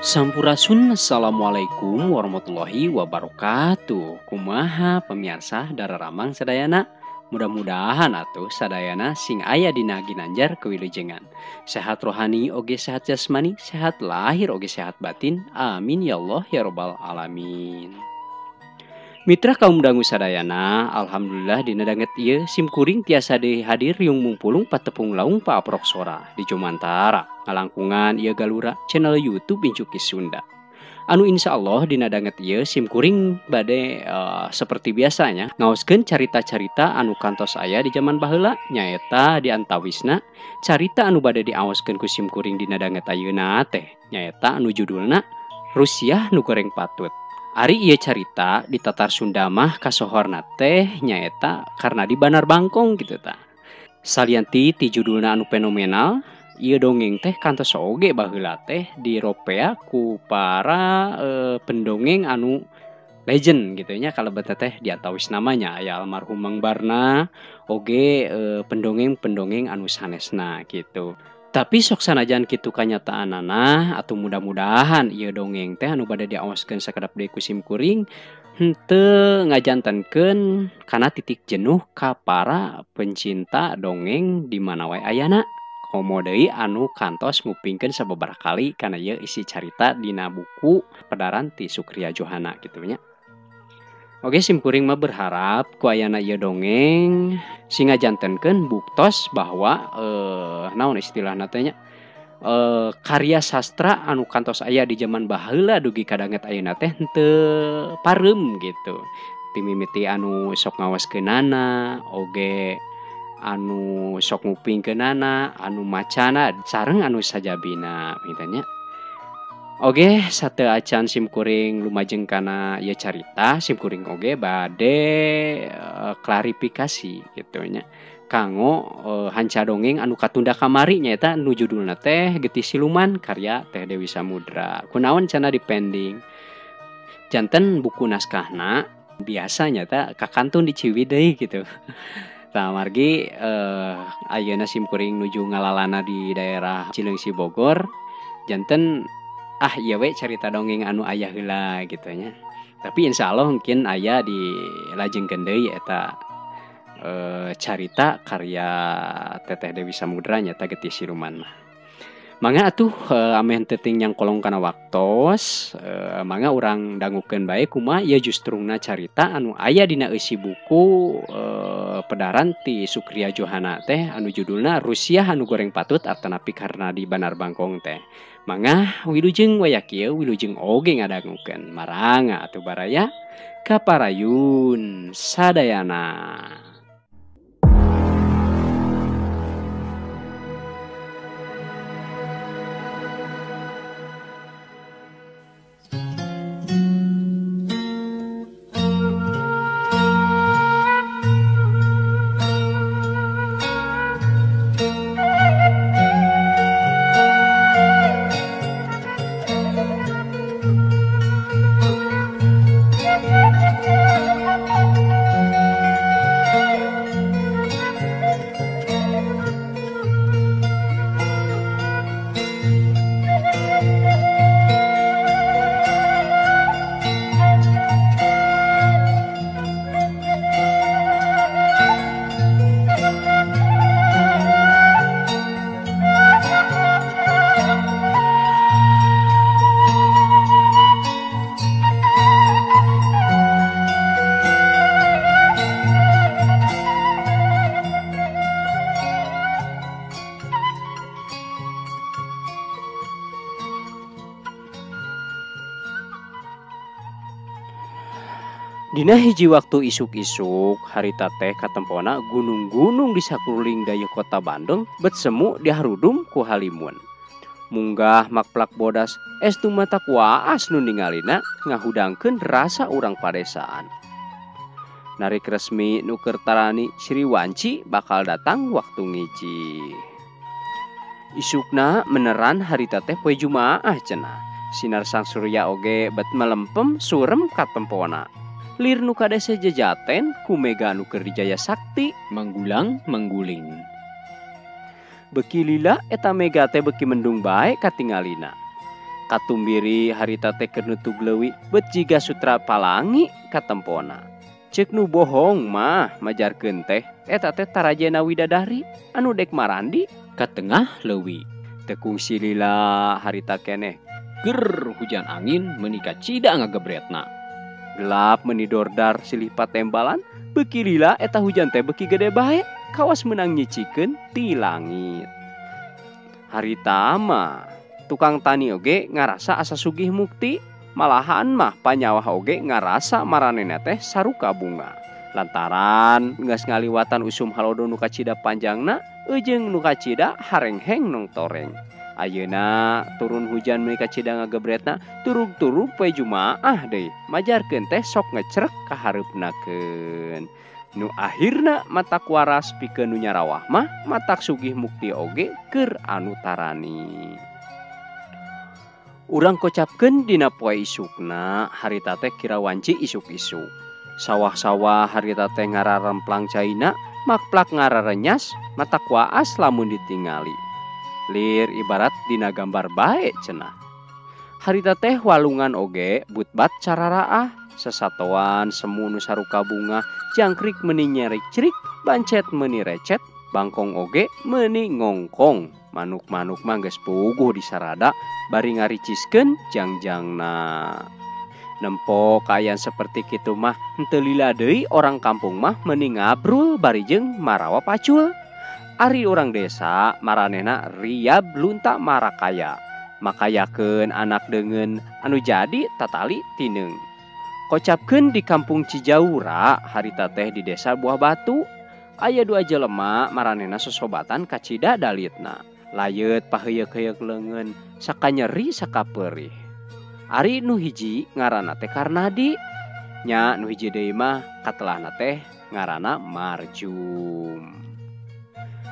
Sampurasun, assalamualaikum warahmatullahi wabarakatuh. Kumaha pemirsa dararamang sadayana? Mudah-mudahan atuh sadayana sing aya dina ginanjar kewilujengan. Sehat rohani oge sehat jasmani, sehat lahir oge sehat batin. Amin ya Allah ya robbal alamin. Mitra kaum dangu sadayana, alhamdulillah dina danget ieu sim kuring tiasa deui hadir riung mumpulung patepung laung paaprok sora di Jomantara ngalangkungan ieu galura channel YouTube Incuki Sunda. Anu insya Allah dina danget ieu sim kuring bade seperti biasanya ngaoskeun carita-carita anu kantos aya di zaman baheula, nyaeta di antawisna carita anu bade diaoskeun ku sim kuring dina danget ayeuna teh nyaeta anu judulna Rusiah Nu Goreng Patut. Ari ieu carita di Tatar Sunda mah kasohorna teh nyaeta karena di Banar Bangkong gitu ta. Salianti ti judulna anu fenomenal, ieu dongeng teh kantos oge baheula teh diropea ku para pendongeng anu legend gitu nya, kalebet teh diantawis namanya aya almarhum Mang Barna oge pendongeng-pendongeng anu sanesna gitu. Tapi sok sanajan kitu kanyataanana atau mudah-mudahan ieu dongeng teh anu bade diaoskeun sakedap deui ku sim kuring henteu ngajantenkeun kana titik jenuh ka para pencinta dongeng di mana wae ayana. Komo deui anu kantos ngupingkeun sababaraha kali kana ieu isi carita dina buku pedaran ti Sukria Johana kitu nya. Oke, sim kuring mah berharap ku ayana ieu dongeng sing ngajantenkeun buktos bahwa naon istilahna teh nya, karya sastra anu kantos aya di zaman baheula dugi ka danget ayeuna teh henteu pareum gitu. Ti mimiti anu sok ngaoskeunana, oge anu sok ngupingkeunana, anu macana sareng anu sajabina gitu nya. Oke, sateu acan sim kuring lumajeng kana ieu carita, sim kuring oge bade klarifikasi gitu nya. Kanggo hanca dongeng anu katunda kamari nyaeta nu judulna teh Getih Siluman karya Teh Dewi Samudra. Kunaon cenah dipending? Janten buku naskahna biasa nyaeta kakantun di Ciwidey gitu. Tah margi ayeuna sim kuring nuju ngalalana di daerah Cileungsi Bogor, janten ah ieu we carita dongeng anu aya heula gitu nya. Tapi insya Allah mungkin aya dilajengkeun deui eta carita karya Teteh Dewi Samudra nyata Getih Siluman mah. Mangga atuh ameh teu ting nyangkolong kana waktos, mangga urang dangukeun bae kumaha ieu justrungna carita anu aya dina eusi buku pedaran ti Sukria Johana teh anu judulna Rusiah Anu Goreng Patut atanapi karena di Banar Bangkong teh. Mangga wilujeng waya kieu wilujeng oge ngadangukeun maranga atuh baraya kaparayun sadayana. Dina hiji waktu isuk-isuk harita teh katempona gunung-gunung di sakuliling dayeuh kota Bandung bet semu diharudum ku halimun. Munggah makplak bodas estu mata kuaas nu ningalina ngahudangkeun rasa urang padesaan. Narik resmi nu keur tarani Sriwanci bakal datang waktu ngiji. Isukna meneran harita teh poe Jumaah cenah. Sinar sang surya oge bet melempem surem katempona. Lir nu kadese jejaten ku mega nu keur dijaya sakti manggulang mangguling. Beki lila eta mega teh beki mendung bae katingalina. Katumbiri harita teh keur nutug leuwi beut jiga sutra palangi katempona. Ceuk nu bohong mah majarkeun teh eta teh tarajena widadari anu dek marandi ka tengah leuwi. Teu kungsi lila harita keneh. Ger hujan angin meuni kacida ngagebretna. Gelap meuni dordar silih patembalan beuki lila eta hujan teh beuki gede bae kawas meunang nyicikeun ti langit. Harita mah tukang tani oge ngarasa asa sugih mukti. Malahan mah panyawah oge ngarasa maranehna teh saruka bunga. Lantaran geus ngaliwatan usum halodo nu kacida panjangna eujeung nu kacida harengheng nong toreng. Ayeuna turun hujan meuni kacida ngagebretna turug-turug poe Jumaah deui majarkeun teh sok ngecrek ka hareupnakeun. Nu akhirna matak waras pikeun nu nyarawah mah matak sugih mukti oge keur anu tarani. Urang kocapkeun dina poe isukna harita teh kira wanci isuk-isuk. Sawah-sawah harita teh ngararemplang caina, makplak ngararenyas, matak waas lamun ditingali. Lir ibarat dina gambar bae cenah. Harita teh walungan oge butbat cararaah, sesatoan semu nu saruka bunga, jangkrik meuni nyerik-cerik, bancet meuni recet, bangkong oge meuni ngongkong. Manuk-manuk mah geus puguh disarada bari ngariciskeun jangjangna. Nempo kaayaan seperti kitu mah henteu lila deui orang kampung mah meuni ngabrul bari jeung marawa pacul. Ari urang desa maranehna riab lunta marakaya. Makayakeun anak deungeun anu jadi tatali tineung. Kocapkeun di kampung Cijaura harita teh di desa Buah Batu. Aya dua jelema maranehna sosobatan kacida dalitna. Layeut paheuyeuk-heuyeuk leungeun sakanyeri sakapeurih. Ari nu hiji ngaranna teh Karnadi, nya nu hiji deui mah katelahna teh ngaranna Marjum.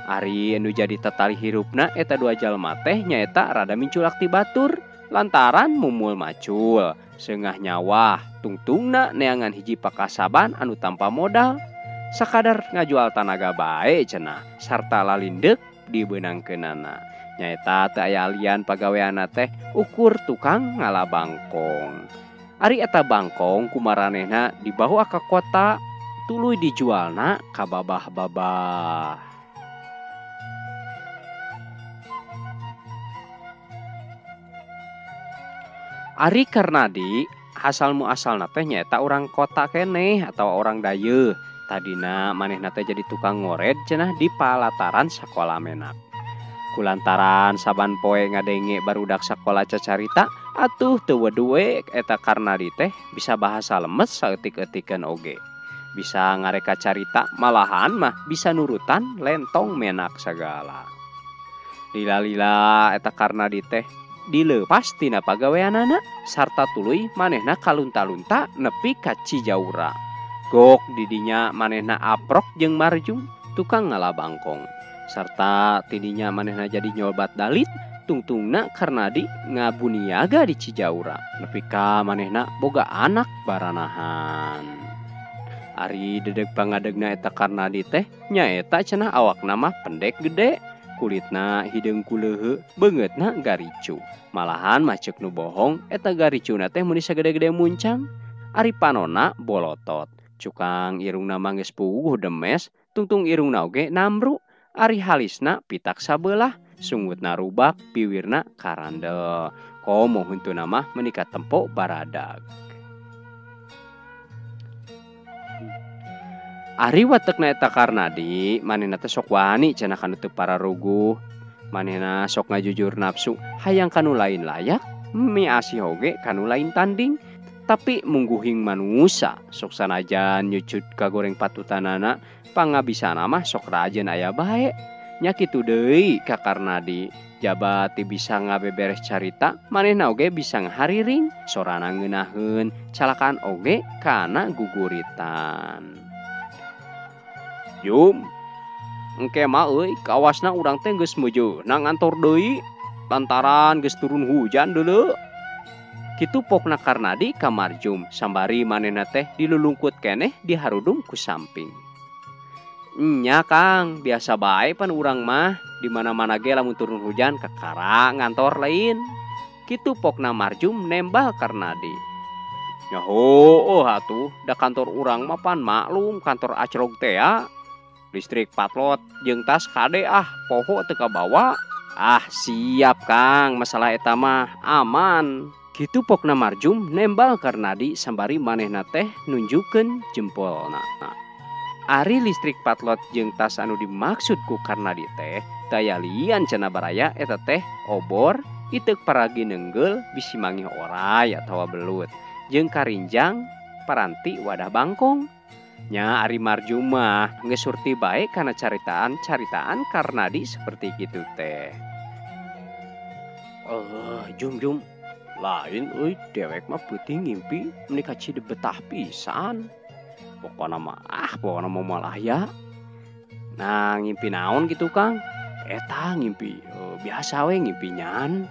Ari nu jadi tatali hirupna eta dua jalma teh nyaeta rada minculak ti batur lantaran mumul macul, seungah nyawah, tungtungna neangan hiji pakasaban anu tanpa modal. Sakadar ngajual tanaga bae cenah sarta lalindeuk dibeunangkeunana. Nyaeta teu aya alian pagaweanna teh ukur tukang ngala bangkong. Ari eta bangkong kumaranehna dibawa ka kota tuluy dijualna ka babah-babah. Ari Karnadi asal muasalna teh nyaeta urang kota keneh atawa orang dayeuh. Tadina manehna teh jadi tukang ngored cenah di palataran sakola menak. Kulantaran saban poe ngadenge barudak sakola cacarita atuh teu weduwe eta Karnadi teh bisa bahasa lemes saeutik-eutikeun oge. Bisa ngareka carita malahan mah bisa nurutan lentong menak sagala. Lila-lila eta Karnadi teh dileupas tina pagaweanana sarta tuluy manehna kalunta-lunta nepi ka Cijaura. Gok didinya manehna aprok jeung Marjum tukang ngala bangkong. Sarta tidinya manehna jadi nyobat dalit tungtungna Karnadi ngabuniaga di Cijaura. Nepi ka manehna boga anak baranahan. Ari dedeg pangadegna eta Karnadi teh nyaeta cenah awakna mah pendek gede, kulitna hideung kuleuheu, beungeutna garicu. Malahan mah ceuk nu bohong eta garicuna teh meuni sagede-gede muncang. Ari panona bolotot. Cukang irungna mah geus puguh demes, tungtung irungna oge namru. Ari halisna pitak sabelah, sungutna rubak, piwirna karandel. Komo huntuna mah meuni katempo baradag. Ari watekna eta Karnadi, manehna teh sok wani cenah kanu teu pararuguh. Manehna sok ngajujur nafsu, hayang kanu lain layak, miasih oge kanu lain tanding. Tapi mungguhing manusa sok sanajan nyucut kagoreng patutanana pangabisana mah sok rajin aya bae. Nya kitu deui ka Karnadi, jaba ti bisa ngabeberes carita manehna oge bisa ngahariring sorana ngeunaheun calakaan oge kana guguritan. Jum, engke mah euy kawasna urang teh geus meujeuhna ngantor deui lantaran geus turun hujan deuleu. Kitu pokna Karnadi ka Marjum sambari manehna teh dilulungkut keneh diharudung ku samping. Nya Kang, biasa bae pan urang mah di mana-mana ge lamun turun hujan kakara ngantor lain. Kitu pokna Marjum nembal Karnadi. Nya heueuh atuh da kantor urang mah pan maklum kantor acrog teh ya. Listrik patlot jeung tas kade ah poho teu kabawa. Ah siap Kang, masalah eta mah aman. Kitu pokna Marjum nembal Karnadi sambari manehna teh nunjukkeun jempolna. Ari listrik patlot jeung tas anu dimaksud ku Karnadi teh daya lian cenah baraya eta teh obor, iteuk paragi nenggel bisi mangih oray atawa belut jeung karinjang paranti wadah bangkong. Nya ari Marjum mah geus surti bae kana caritaan-caritaan Karnadi seperti kitu teh. Jum jum lain euy dewek mah peuting ngimpi meuni kacida betah pisan. Pokona mah ah pokona mah moal aya. Nah ngimpi naon gitu Kang? Eta ngimpi biasa we ngimpi nyan.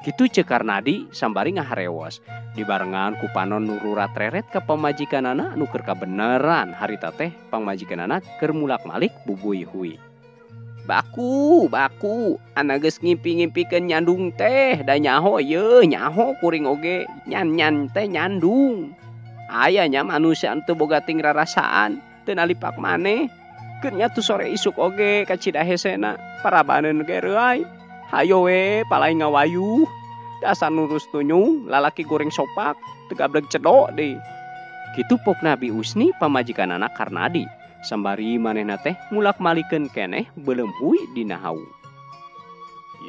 Kitu ceuk Karnadi sambari ngaharewos. Dibarengan ku panon nururat reret ka pamajikanana anu keur kabeneran harita teh pamajikanana keur mulak-malik bubuy hui. Baku, baku, ana geus ngimpi-ngimpikeun nyandung teh da nyaho yeuh nyaho kuring oge nyan-nyan teh nyandung. Aya nya manusia teu boga ting rarasaan, teu nalipak maneh. Keur nya tu sore isuk oge kacida hesena, parabaneun ge reuay. Hayo we palai ngawayuh. Dasar nurus tunyung, lalaki goreng sopak, teu gablek cedok deui. Kitu pokna Bi Usni pamajikanana Karnadi. Sambari manehna teh mulak-malikeun keneh beuleum hui dina hawu.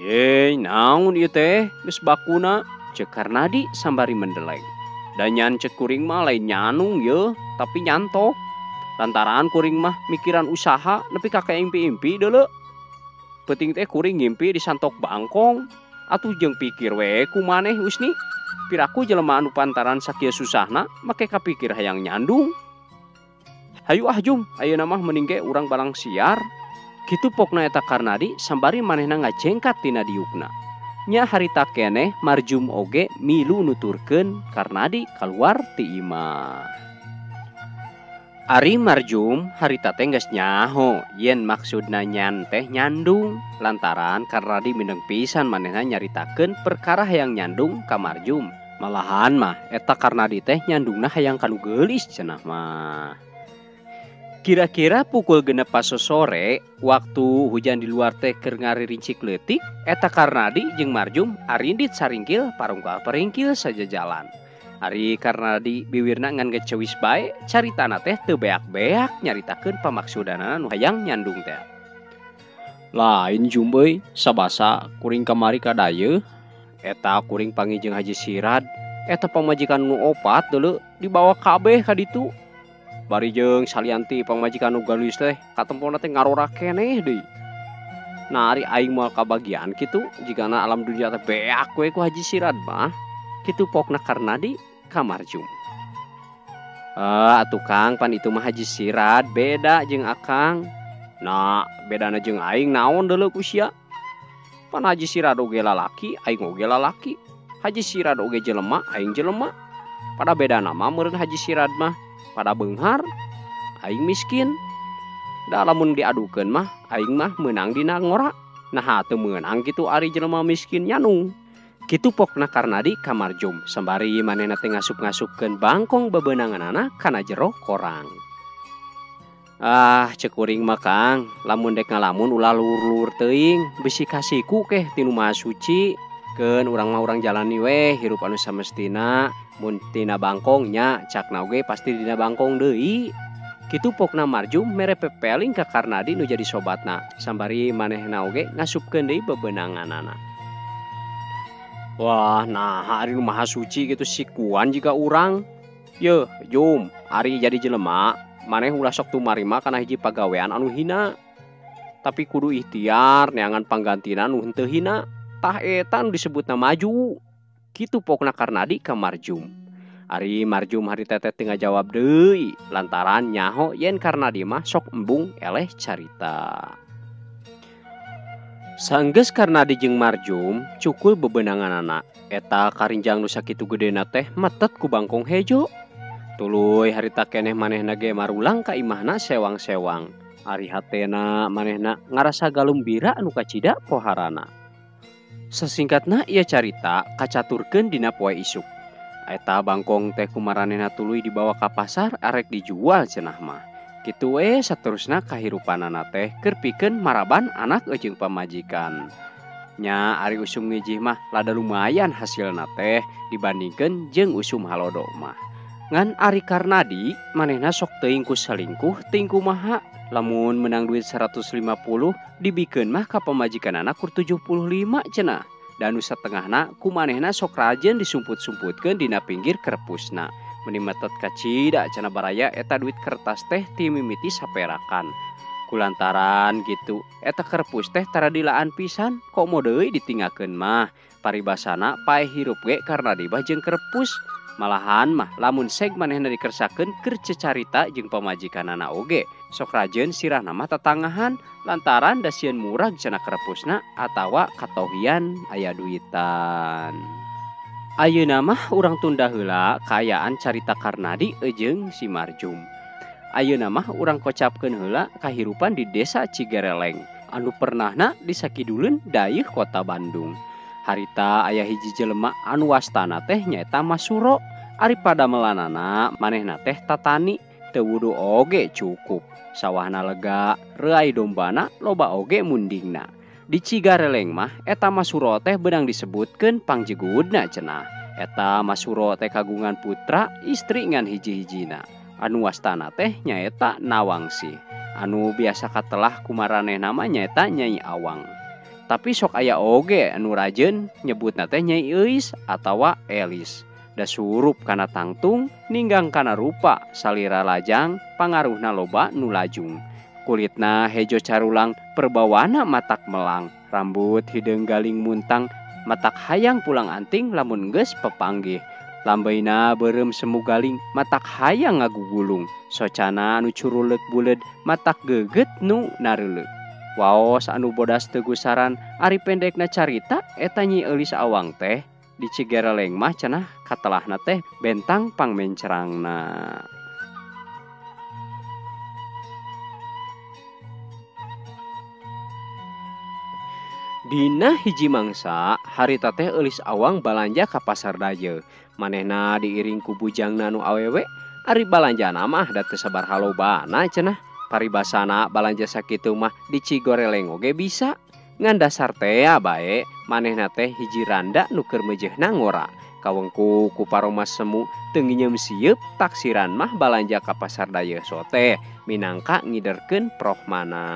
Ye, naon ieu teh geus bakuna? Ceuk Karnadi sambari mendeleng. Da nyan ceuk kuring mah lain nyanung yeuh, tapi nyantok. Lantaran kuring mah mikiran usaha nepi ka kaimpi-impi deuleu. Peuting teh kuring ngimpi disantok bangkong. Atuh jeung pikir we ku maneh Usni. Piraku jelema anu pantaran sakieu susahna make kapikir hayang nyandung. Hayu ah Jum, ayeuna mah mending ge urang barang siar. Kitu pokna eta Karnadi sambari manehna ngajengkat tina diukna. Nya harita keneh Marjum oge milu nuturkeun Karnadi kaluar ti imah. Ari Marjum harita teh geus nyaho yen maksudna nyan teh nyandung lantaran Karnadi mindeng pisan manehna nyaritakeun perkara hayang nyandung ka Marjum. Malahan mah eta Karnadi teh nyandungna hayang kanu geulis cenah mah. Kira-kira pukul 6 pasosore waktu hujan di luar teh keur ngaririncik leutik eta Karnadi jeung Marjum arindit saringkil parungkal peringkil saja jalan. Ari Karnadi biwirna ngan gecewis bae caritana teh teu beak-beak nyaritakeun pamaksudana nu hayang nyandung teh. Lain Jum euy, sabasa kuring kamari ka dayeuh eta kuring panggih jeung Haji Sirad eta pamajikan nu opat deuleu dibawa kabeh ka ditu. Bari jeung salianti pamajikan nu geulis teh katempona teh ngarora keneh deui. Nah ari aing moal kabagian kitu jigana alam dunia teh beak we ku Haji Sirad mah. Kitu pokna Karnadi ka Marjum. Atuh Kang pan itu mah Haji Sirad beda jeung Akang. Nah bedana jeung aing naon deuleu ku sia. Pan Haji Sirad oge lalaki, aing oge lalaki. Haji Sirad oge jelema, aing jelema. Pada bedana mah meureun Haji Sirad mah pada beunghar, aing miskin. Da lamun diadukeun mah aing mah meunang dina ngora. Nah teu meunang kitu ari jelema miskin nyanung. Kitu pokna Karnadi ka Marjum sambari manehna teh ngasup-ngasupkeun bangkong bebeunanganana kana jero korang. Ah ceuk kuring mah Kang, lamun dek ngalamun ulah luhur-luhur teuing, bisi kasiku keh ti nu Maha Suci. Keun urang mah urang jalani weh hirup anu samestina, mun tina bangkong nya cakna oge pasti dina bangkong deui. Kitu pokna Marjum mere pepeling ka Karnadi nu jadi sobatna, sambari manehna oge ngasupkeun deui bebeunanganana. Wah, nah ari nu Maha Suci gitu sikuan jiga urang. Yeuh, Jum, ari jadi jelema, maneh ulah sok tumarima kana hiji pagawean anu hina. Tapi kudu ikhtiar neangan panggantina nu henteu hina. Tah eta nu disebutna maju. Kitu pokna Karnadi ka Marjum. Ari Marjum harita teh teu ngajawab deui lantaran nyaho yen Karnadi mah sok embung eleh carita. Sanggeus Karnadi jeung Marjum cukul bebenanganana. Eta karinjang nu sakitu gedena teh metet ku bangkong hejo. Tuluy harita keneh manehna ge marulang ka imahna sewang-sewang. Ari hatena manehna ngarasa galumbira anu kacida poharana. Sasingkatna ieu carita kacaturkeun dina poe isuk. Eta bangkong teh kumaranehna tuluy dibawa ka pasar arek dijual cenah mah. Kitu we saterusna kahirupanana teh keur pikeun maraban anak jeung pamajikan. Nya ari usum ngijih mah lada lumayan hasilna teh dibandingkeun jeung usum halodo mah. Ngan ari Karnadi manehna sok teuing ku selingkuh teuing kumaha. Lamun menang duit 150 dibikeun mah ka pamajikanana kur 75 cenah. Dan nu satengahna ku manehna sok rajin disumput-sumputkeun dina pinggir kerpusna. Meni metet kacida cenah baraya eta duit kertas teh ti mimiti saperakan. Kulantaran gitu eta kerpus teh tara dilaan pisan komo deui ditinggalkeun mah. Paribasana paeh hirup ge Karnadi bah jeung kerpus. Malahan mah lamun seg manehna dikersakeun keur cecarita jeung pamajikanana oge. Sok rajeun sirahna mah tatangahan lantaran da sieun murag cenah kerpusna atawa katohian aya duitan. Ayeuna mah urang tunda heula kaayaan carita Karnadi jeung si Marjum. Ayeuna mah urang kocapkeun heula kahirupan di desa Cigereleng anu pernahna disakiduleun dayeuh kota Bandung. Harita aya hiji jelema anu wastana teh nyaeta Masuro. Ari padamelanana manehna teh tatani teu wudu oge cukup. Sawahna lega, reuay dombana loba oge mundingna. Di Cigareleng mah eta Masuro teh beunang disebutkeun pangjegudna cenah. Eta Masuro teh kagungan putra istri ngan hiji-hijina. Anu wastana teh nyaeta Nawangsih. Anu biasa katelah kumaranehna mah nyaeta Nyai Awang. Tapi sok aya oge anu rajeun nyebutna teh Nyai Euis atawa Elis. Da surup kana tangtung, ninggang kana rupa, salira lajang, pangaruhna loba nu lajung. Kulitna hejo carulang, perbawana matak melang, rambut hideung galing muntang, matak hayang pulang anting lamun geus pepanggih. Lambeina beureum semu galing, matak hayang ngagugulung. Socana anu curuleuk buleud, matak geugeut nu nareuleuk. Waos anu bodas teu gusaran, ari pendekna carita eta Nyi Eulis Awang teh di Cigereleng mah cenah katelahna teh bentang pangmencerangna. Dina hiji mangsa harita teh Eulis Awang balanja ka pasar Dayeuh. Manehna diiring ku bujangna nu awewe, ari balanjana mah da teu sabaraha lobana cenah. Paribasana balanja sakitu mah di Cigoreleng oge bisa. Ngan dasar tea bae manehna teh hiji randa nu keur meujeuhna ngora. Kawengku ku paroma semu teu nginyeum sieup taksiran mah balanja ka pasar Dayeuh sote minangka ngiderkeun prohmana.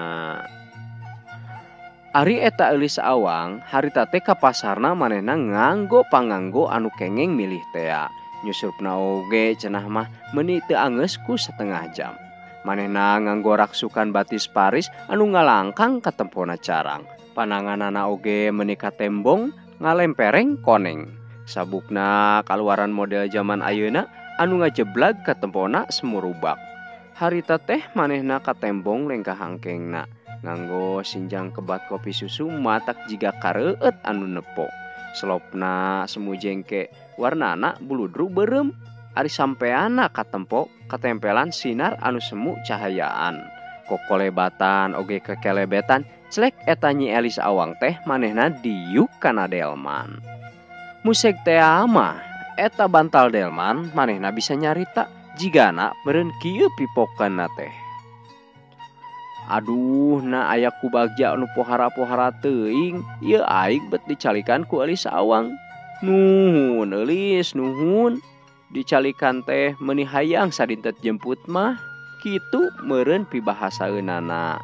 Ari eta Eulis Awang harita teh ka pasarna manehna nganggo panganggo anu kengeng milih tea. Nyusupna oge cenah mah meuni teu angeus ku setengah jam. Manehna nganggo raksukan batis Paris anu ngalangkang katempona carang. Pananganana oge meuni katembong ngalempereng koneng. Sabukna kaluaran model zaman ayeuna anu ngajeblag katempona semurubak. Harita teh manehna katembong lengkah hangkengna. Nganggo sinjang kebat kopi susu matak jiga kareueut anu nepo. Selopna semu jengke warnana buludru beureum. Ari sampeana katempo katempelan sinar anu semu cahayaan. Kokolebatan oge kekelebetan celek eta Nyi Elis Awang teh manehna diuk kana delman. Musek teh mah eta bantal delman manehna bisa nyarita jigana meureun kieu pipokeunna teh. Aduh na aya ku bagja anu pohara-pohara teuing ieu aing bet dicalikan ku Elis Awang. Nuhun Elis nuhun. Dicalikan teh meuni hayang sadintet jemput mah kitu meureun pibahasaeunana.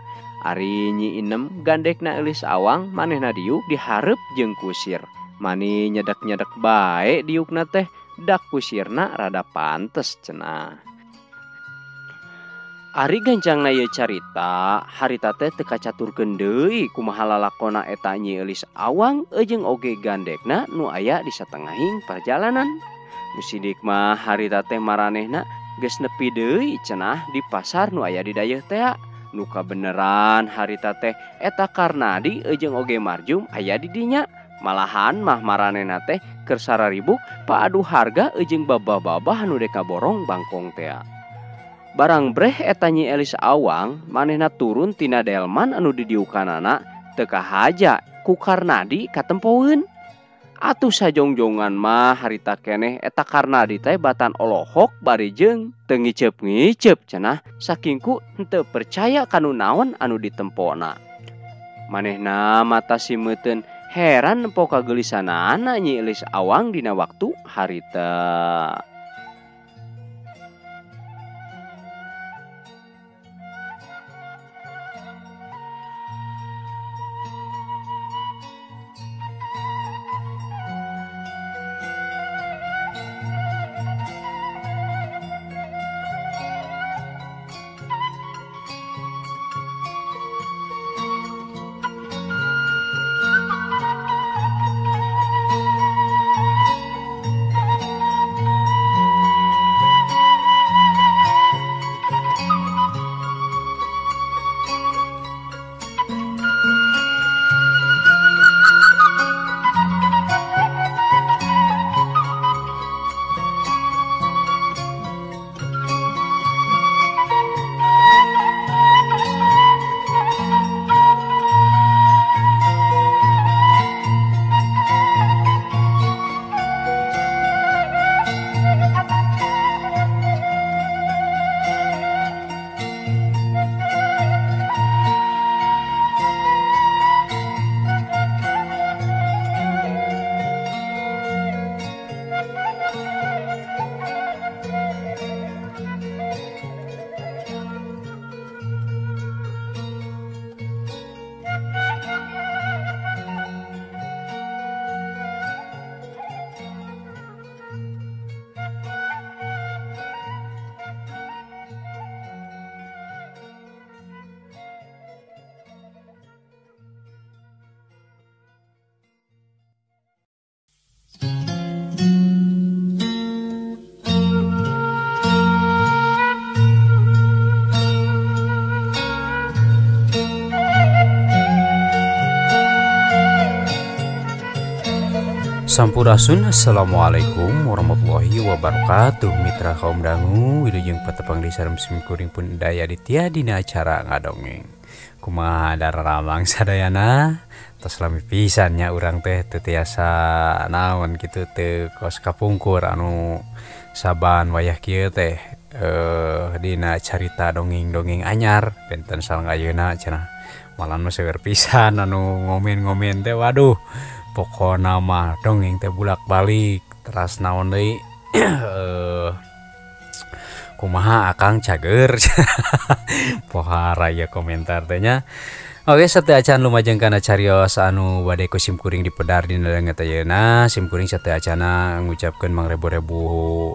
Ari Nyi Inem gandekna Eulis Awang manehna diuk dihareup jeung kusir. Mani nyedek-nyedek bae diukna teh dak kusirna rada pantes cenah. Ari gancangna ieu carita harita teh teu kacaturkeun deui kumaha lalakona eta Nyi Eulis Awang jeung oge gandekna nu aya di satengahing perjalanan. Nu sidik mah harita teh maranehna geus nepi deui cenah di pasar nu aya di dayeuh tea. Nu kabeneran harita teh eta Karnadi jeung oge Marjum aya di dinya. Malahan mah maranehna teh keur sararibuk paadu harga jeung babah-babah nu deka borong bangkong tea. Barang breh eta Nyi Elis Awang manehna turun tina delman anu didiukanana teu kahaja Ku Karnadi katempoeun. Atuh sajongjongan mah harita keneh eta Karnadi teh batan olohok bari jeung teu ngiceup-ngiceup cenah saking ku henteu percaya kanu naon anu ditempona. Manehna mata simeuteun heran nempo kageulisanana Nyi Elis Awang dina waktu harita. Sampurasun, assalamualaikum warahmatullahi wabarakatuh. Mitra kaum dangu wilujeng patepang di sareng simkuring pun daya ditya dina acara ngadongeng. Kumaha dararamang sadayana, tos lami pisan nya urang teh teu tiasa naon kitu teu kos kapungkur anu saban wayah kieu teh dina carita dongeng-dongeng anyar benten sareng ayeuna cenah. Malan mah seueur pisan anu ngomen-ngomen teh waduh. Pokona mah dongeng teh bulak-balik teras naon deui kumaha akang cager pohara ya komentar teh nya. Oke, sateu acan lumajeng kana carios anu bade ku simkuring dipedar dina danget ayeuna. Simkuring sateu acana ngucapkeun mangrebu-rebu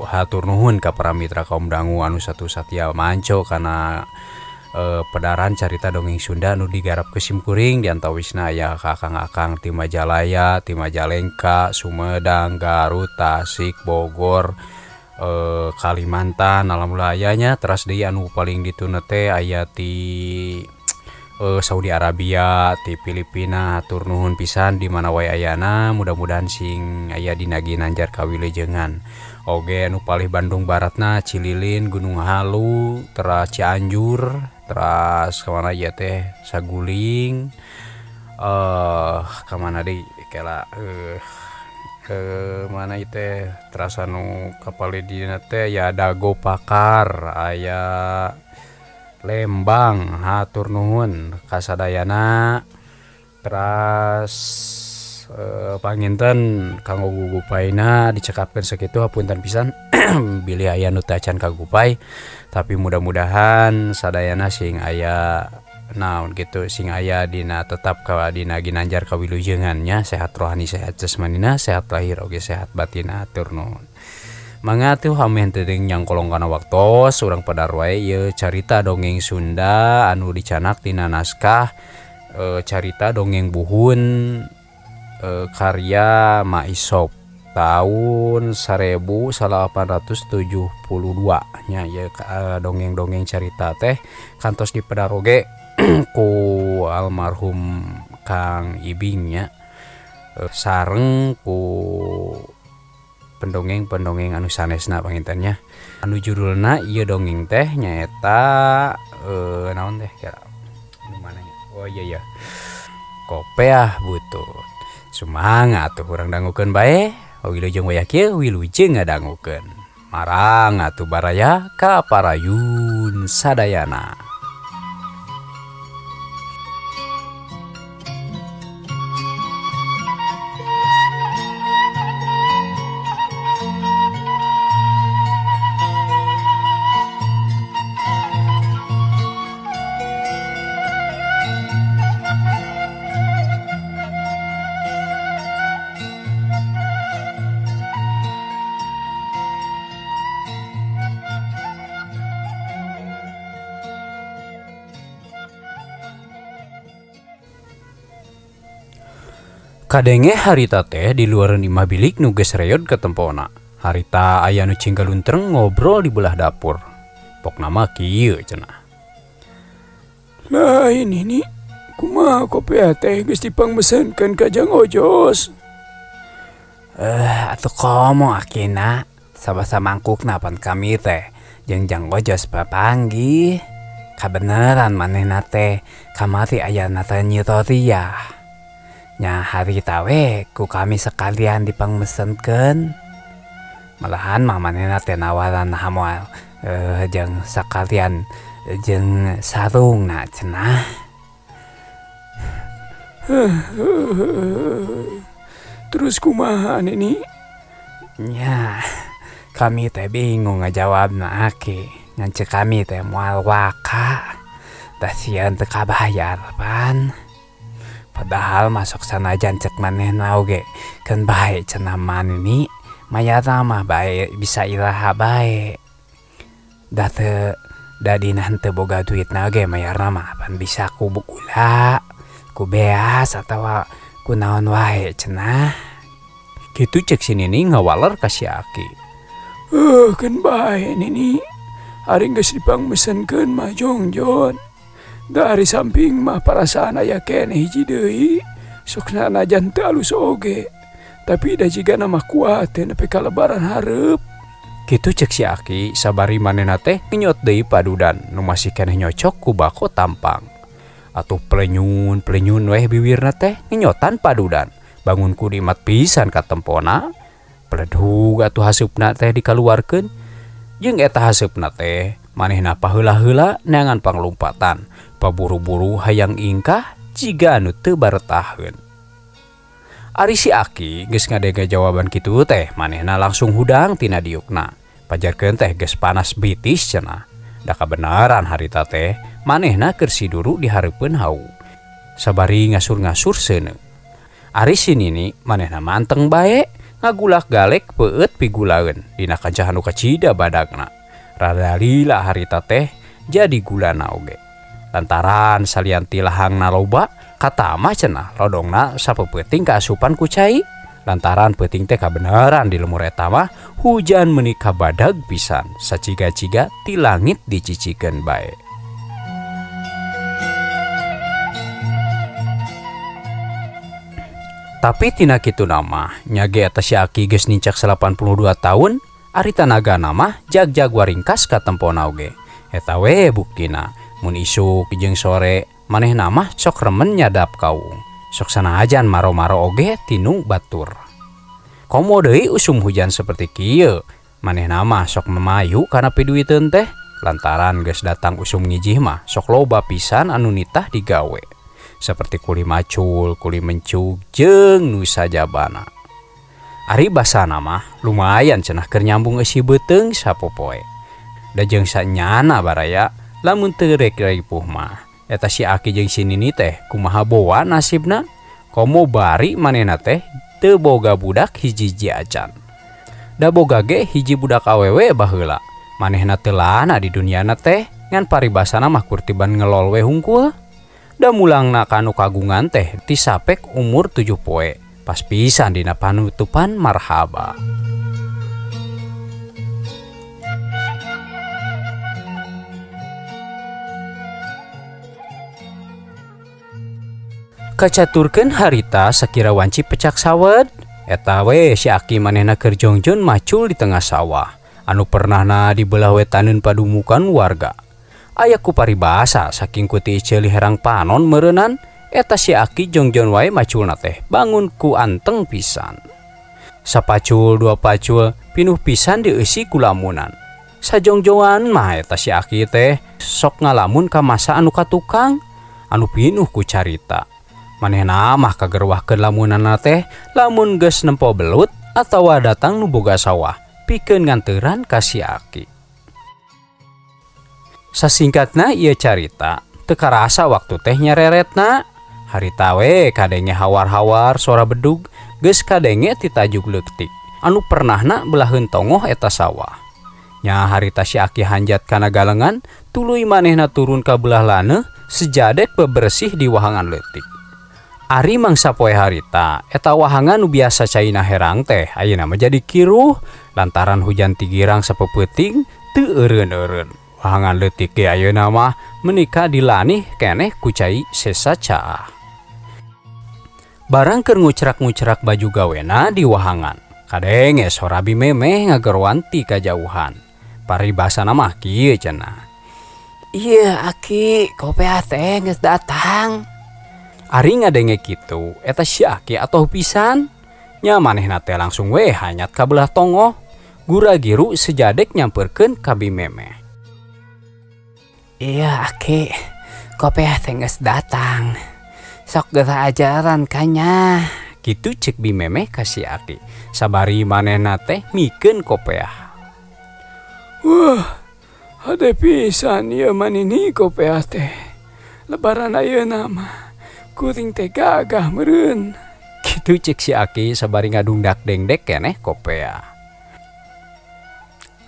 hatur nuhun ka para mitra kaum dangu anu satu satia manco kana pedaran carita dongeng Sunda nu digarap ke simkuring diantawisna aya kakang-akang ti Majalaya, ti Majalengka, Sumedang, Garut, Tasik, Bogor, Kalimantan, alhamdulillah aya nya. Teras deui anu paling dituna teh aya ti Saudi Arabia, ti Filipina. Hatur nuhun pisan di mana wae ayana, mudah-mudahan sing aya dina ginanjar kawilujengan. Oge anu palih Bandung Baratna, Cililin, Gunung Halu, teras Cianjur, teras kemana ya teh Saguling, kemana deui kela ke mana ieu teh teras anu kapalih dina teh ya Dago Pakar, aya Lembang, hatur nuhun kasadayana. Teras panginten kanggo gugupaina dicekapkeun sakitu hapunten pisan bilih aya nu teu acan kagupai, tapi mudah-mudahan sadayana sing aya naon gitu sing aya dina tetap ka dina ginanjar kawilujengan nya, sehat rohani, sehat jasmanina, sehat lahir oge sehat batin, hatur nuhun. Mangga atuh hameh teu nyangkolong kana waktos urang pedar wae ieu carita dongeng Sunda anu dicanak tina naskah carita dongeng buhun karya Ma Isop tahun 1872 nya ieu dongeng-dongeng carita teh kantos dipedar oge ku almarhum Kang Ibing nya sareng ku pendongeng-pendongeng anu sanesna pangintennya. Anu judulna ieu dongeng teh nyaeta naon teh kira anu mana nya? Oh iya ya. Kopeah butut. Sumangat atuh urang dangukeun bae. Wilujeng wayah kieu wilujeng ngadangukeun. Marang atuh baraya ka parayun sadayana. Kadenge harita teh di luareun imah bilik nu geus reyod katempona. Harita aya nu cinggaluntreng ngobrol di belah dapur. Pokna mah kieu cenah. Lain ini kumaha kopiah teh geus dipangmesenkeun ka Jang Ojos. Atuh komo akina sabasa mangkukna pan kami teh jeung Jang Ojos papanggih. Kabeneran manehna teh kamari aya teh nyitoria. Nya harita we ku kami sekalian dipangmesenkeun. Malahan mah manehna teh nawaran hamoal jeung sakalian jeung sarungna cenah. Terus kumaha nini? Nya kami teh bingung ngajawabna aki. Ngan ceuk kami teh moal waka. Tah sieun teu kabayar pan. Padahal masuk sanajan cek manehna oge keun bae cenah manini mayarna mah bae bisa iraha bae. Da teu da dina henteu boga duitna oge mayarna mah pan bisa ku gula, ku beas atawa ku naon wae cenah. Kitu cek si Nini ngawaler ka si Aki. Keun bae Nini. Ari geus dipangmesenkeun mah jongjon. Dari samping mah parasaan aya keneh hiji deui, sok sanajan teu alus oge. Tapi da jigana mah kuat teh nepi ka lebaran hareup. Kitu cek si Aki sabari manehna teh ngenyot deui padudan nu masih keneh nyocok ku bako tampang. Atuh pelenyun-pelenyun weh biwirna teh ngenyotan padudan. Bangun ku nikmat pisan katempona. Peledug atuh haseupna teh dikaluarkeun. Jeung eta haseupna teh manehna paheula-heula neangan panglumpatan. Paburu-buru hayang ingkah jiga anu teu baretaheun. Ari si Aki geus ngadenge jawaban kitu teh manehna langsung hudang tina diukna. Pajarkeun teh geus panas bitis cenah. Da kabeneran harita teh manehna keur siduru di hareupeun hau. Sabari ngasur-ngasur seuneu. Ari si Nini manehna manteng bae ngagulak-galek peueut pigulaeun dina kancah anu kacida badagna. Rada lila harita teh jadi gulana oge. Lantaran salian ti lahangna loba katama cenah lodongna sapeupeting kaasupan ku cai. Lantaran peuting teh kabeneran di lemur eta mah hujan meuni kabadag pisan saciga-ciga ti langit dicicikeun bae. Tapi tina kitu mah nya ge eta si Aki geus nincak 82 tahun ari tanagana mah jag-jag waringkas katempona oge. Eta we buktina mun isuk jeung sore manehna mah sok remen nyadap kaung. Sok sanajan maro-maro oge tinu batur. Komo deui usum hujan seperti kieu, manehna mah sok memayu kana piduiteun teh lantaran geus datang usum ngijih mah sok loba pisan anu nitah digawe. Seperti kuli macul, kuli mencug jeung nu sajabana. Ari basana mah lumayan cenah keur nyambung eusi beuteung sapopoe. Da jeung sanyana baraya lamun teu rek ripuh mah eta si Aki jeung si Nini teh kumaha boa nasibna. Komo bari manehna teh teu boga budak hiji-hiji acan. Da boga ge hiji budak awewe baheula. Manehna teu lana di duniana teh ngan paribasana mah kurtiban ngelol we hungkul. Da mulangna kanu kagungan teh tisapek umur 7 poe. Pas pisan dina panutupan marhaba. Kacaturkeun harita sakira wanci pecak sawed. Eta we si Aki manehna keur jongjon macul di tengah sawah anu pernahna di belah wetaneun padumukan warga. Aya ku paribasa saking ku ti ceuli herang panon meureunnan Eta si Aki jongjon wae maculna teh bangun ku anteng pisan. Sapacul dua pacul pinuh pisan dieusi ku lamunan. Sajongjongan mah eta si Aki teh sok ngalamun ka masa anu ka tukang anu pinuh ku carita. Manehna mah kagerwahkeun lamunanna teh lamun geus nempo belut atawa datang nu boga sawah pikeun nganteuran ka si Aki. Sasingkatna ieu carita teu karasa waktu teh nyareretna. Harita we kadenge hawar-hawar sora bedug geus kadenge ti tajuk leutik anu pernahna belaheun tongoh eta sawah. Nya harita si Aki hanjat kana galengan tuluy manehna turun ka belah laneuh sejadek bebersih di wahangan leutik. Ari mangsa poe harita eta wahangan nu biasa caina herang teh ayeuna mah jadi kiruh lantaran hujan tigirang sapeupeting teu eureun-eureun. Wahangan leutik ge ayeuna mah menika dilanih keneh ku cai sesa caah. Barang keur ngucrak-ngucrak baju gawena di wahangan kadenge sora bimemeh ngageroan ti kajauhan. Paribasana mah kieu cenah. Ieu Aki, kopeah teh geus datang. Ari ngadenge kitu eta si Aki atoh pisan. Nya manehna teh langsung we hanyat ka belah tongoh. Gura-giru sejadek nyamperkeun ka bimemeh. Iya Aki, kopeah teh geus datang. Sok geura ajaran kanya. Kitu cek bimemeh ka si Aki. Sabari manehna teh mikeun kopeah. Wah, hade pisan ieu manini kopeah teh. Lebaran ayeuna mah kuring teh gagah meureun. Kitu cek si Aki sabari ngadungdak dengdek keneh kopeah.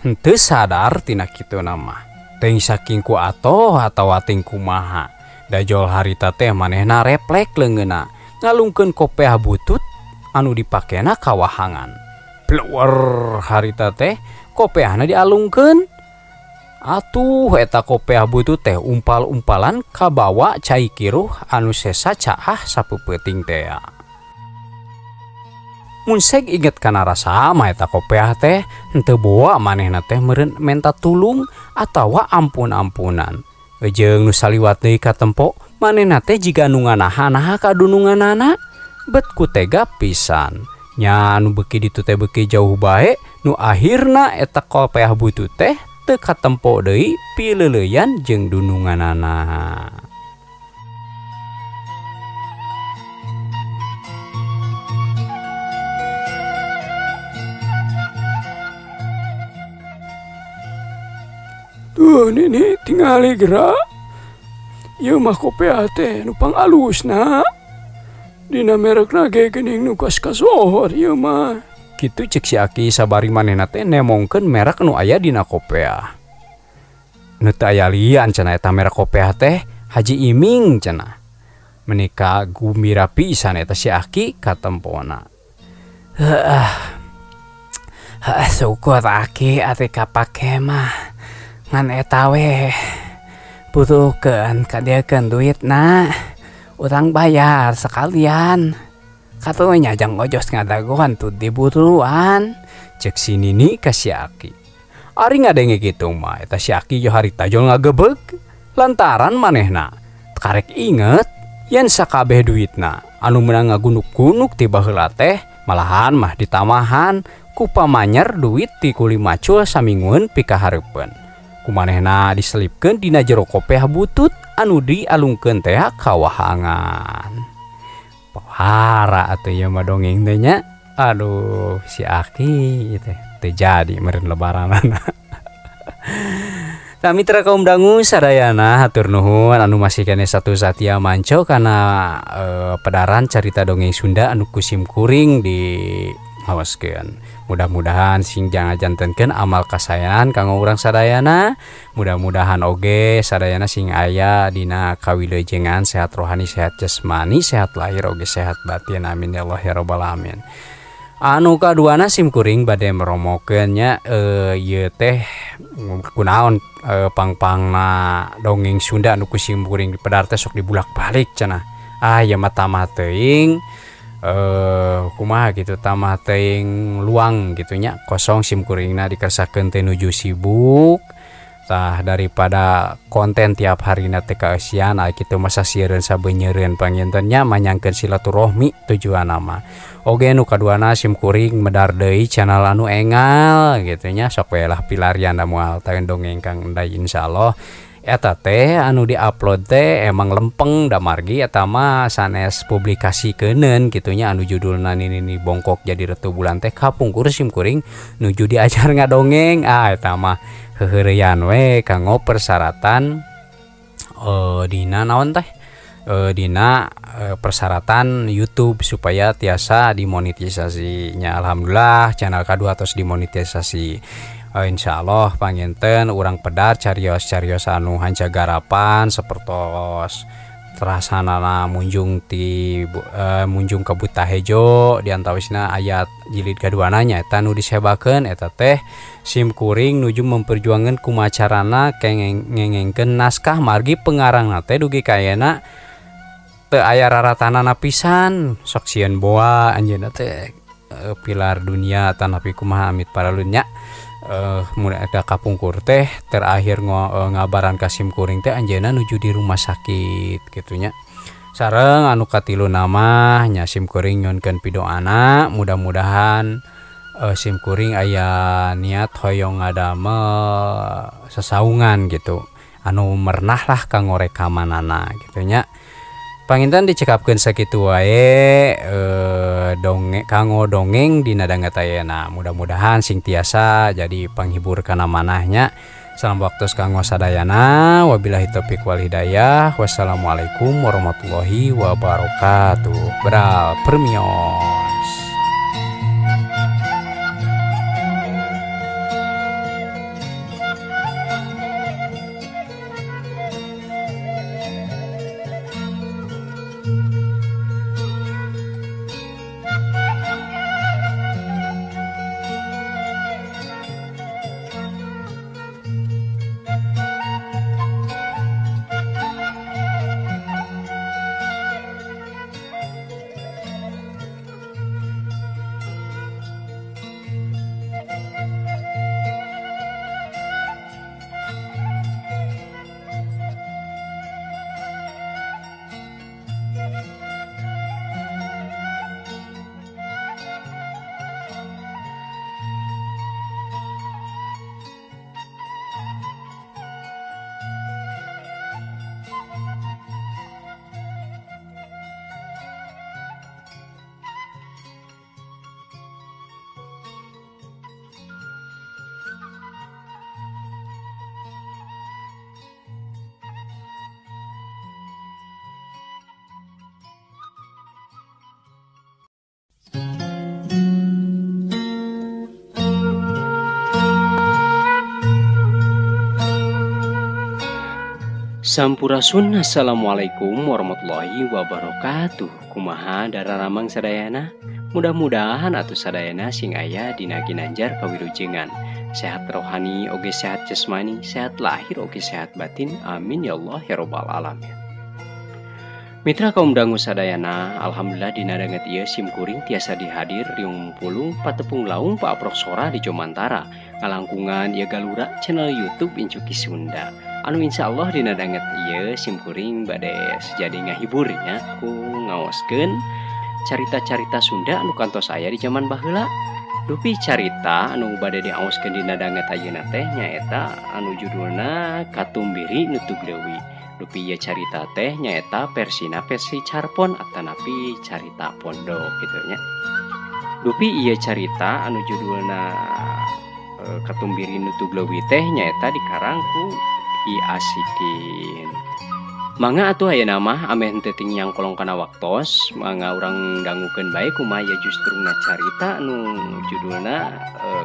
Henteu sadar tina kituna mah. Teuing saking ku atoh atawa ting kumaha. Dajol harita teh manehna reflek leungeunna ngalungkeun kopeah butut anu dipakena ka wahangan. Pluwer harita teh kopeahna dialungkeun. Atuh eta kopeah butut teh umpal-umpalan kabawa cai kiruh anu sesa caah sapeupeting tea. Mun seg inget kana rasa mah eta kopeah teh henteu boa manehna teh meureun menta tulung atawa ampun-ampunan. Jeung nu saliwat deui katempo manehna teh jiga nu nganaha-naha kadununganana bet ku tega pisan. Nya nu beuki ditu teh beuki jauh bae nu akhirna eta kopeah butut teh teu katempo deui pileuleuyan jeung dununganana. Duh nini tingali geura. Ieu mah kopeah teh nu pangalusna. Dina merekna ge geuning nu kos kasohor ieu mah. Kitu cek si Aki sabari manehna teh nemongkeun merek nu aya dina kopeah. Nu teu aya lian cenah eta merek kopeah teh Haji Iming cenah. Menika gumbira pisan eta si Aki katempona. Heuh. Heuh syukur Aki ari kapake mah. Ngan eta we butuhkeun kadieukeun duitna. Urang bayar sekalian. Katunya jang ojos ngadagoan tuh diburuan. Cek si Nini ka si Aki. Ari ngadenge kitu mah eta si Aki jo harita jol ngagebeg lantaran manehna karek inget yen sakabeh duitna anu meunang ngagunuk-gunuk ti baheula teh malahan mah ditamahan ku pamanyer duit ti kuli macul saminggueun pikahareupeun. Kumanehna diselipkeun dina jero kopeah butut anu dialungkeun teh ka wahangan. Pohara atuh ieu mah dongeng teh nya. Aduh si Aki teh teu jadi meureun lebaranana. Tah mitra kaum dangu sadayana hatur nuhun anu masih keneh satu satia manco kana pedaran carita dongeng Sunda anu kusim kuring di hawaskeun. Mudah-mudahan sing janganjantenkeun amal kasaean kanggo urang sadayana. Mudah-mudahan oge sadayana sing aya dina kawilujengan sehat rohani, sehat jasmani, sehat lahir oge sehat batin. Amin ya Allah ya rabbal alamin. Anu kaduana sim kuring bade meromokeun nya ieu teh kunaon pangpangna dongeng Sunda anu ku sim kuring dipedar teh sok dibulak-balik cenah. Ah ieu mah tamah teuing kumaha gitu tamah teuing luang gitu nya kosong sim kuringna dikersakeun teh nuju sibuk Tah daripada konten tiap harina teh kaeusian kitu masa sieun sabeunyereun panginten nya manyangkeun silaturahmi tujuanna mah. Oge nu kaduana sim kuring medar deui channel anu engal gitu nya sok we lah pilarian da moal taeun dongeng Kang Enday insyaallah. Eta teh anu diupload teh emang lempeng da margi eta mah sanes publikasi keuneun kitu nya anu judulna nini bongkok jadi retu bulan teh kapungkur sim kuring nuju diajar ngadongeng eta mah heuheureyan we kanggo persyaratan dina naon teh dina persyaratan YouTube supaya tiasa dimonetisasinya. Alhamdulillah channel kadua tos dimonetisasi. Insyaallah panginten urang pedar carios-carios anu hanca garapan sapertos terasanana munjung ti munjung ka Buta Hejo diantawisna ayat jilid kaduana nya eta nu disebakeun eta teh sim kuring nuju memperjuangkeun kumacarana ngengengkeun naskah margi pengarangna teh dugi ka ayeuna teu aya raratanana pisan sok sieun boa anjeunna teh pilar dunia tanapi kumaha amit paralunya. Mun eta kapungkur teh terakhir ngabaran ka sim kuring teh anjeunna nuju di rumah sakit gitunya. Sareng anu katilu nama nya sim kuring nyunkeun pidoana mudah-mudahan sim kuring aya niat hoyong ngadamel sasaungan gitu anu mernah lah kanggo rekamanana gitu nya. Panginten dicekapkeun sakitu wae dongeng kanggo dongeng dina danget ayeuna. Mudah-mudahan sing tiasa jadi panghibur kana manahnya. Salam waktu kanggo sadayana. Wabillahi taufik wal hidayah. Wassalamualaikum warahmatullahi wabarakatuh. Beral permios. Sampurasun, assalamualaikum warahmatullahi wabarakatuh. Kumaha dararamang sadayana? Mudah-mudahan atuh sadayana sing aya dina ginanjar kawilujengan. Sehat rohani oge sehat jasmani, sehat lahir oge sehat batin. Amin ya Allah ya robbal alamin. Mitra kaum dangu sadayana, alhamdulillah dina danget ieu sim kuring tiasa dihadir riung pulung patepung laung paaprok sora di Jomantara. Ngalangkungan ieu galura channel YouTube Incuki Sunda. Anu insya Allah dina danget ieu sim kuring bade sejadi ngahibur nya ku ngaoskeun carita-carita Sunda anu kantos aya di jaman baheula. Dupi carita anu bade diaoskeun dina danget ayeuna teh nyaeta anu judulna Katumbiri Nutug Leuwi. Dupi ieu carita teh nyaeta versina versi carpon atanapi carita pondok kitu nya. Dupi ieu carita anu judulna Katumbiri Nutug Leuwi teh nyaeta dikarang ku I Asikin. Mangga atuh ayeuna mah ameh henteu ting kolong kana waktos, mangga urang dangukeun bae kumaha ieu justruna carita anu judulna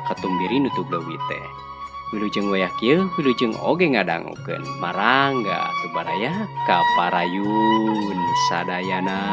Katumbiri Nutug Leuwi teh. Wilujeng wayah kieu, wilujeng oge ngadangukeun. Marangga atuh baraya ka parayun sadayana.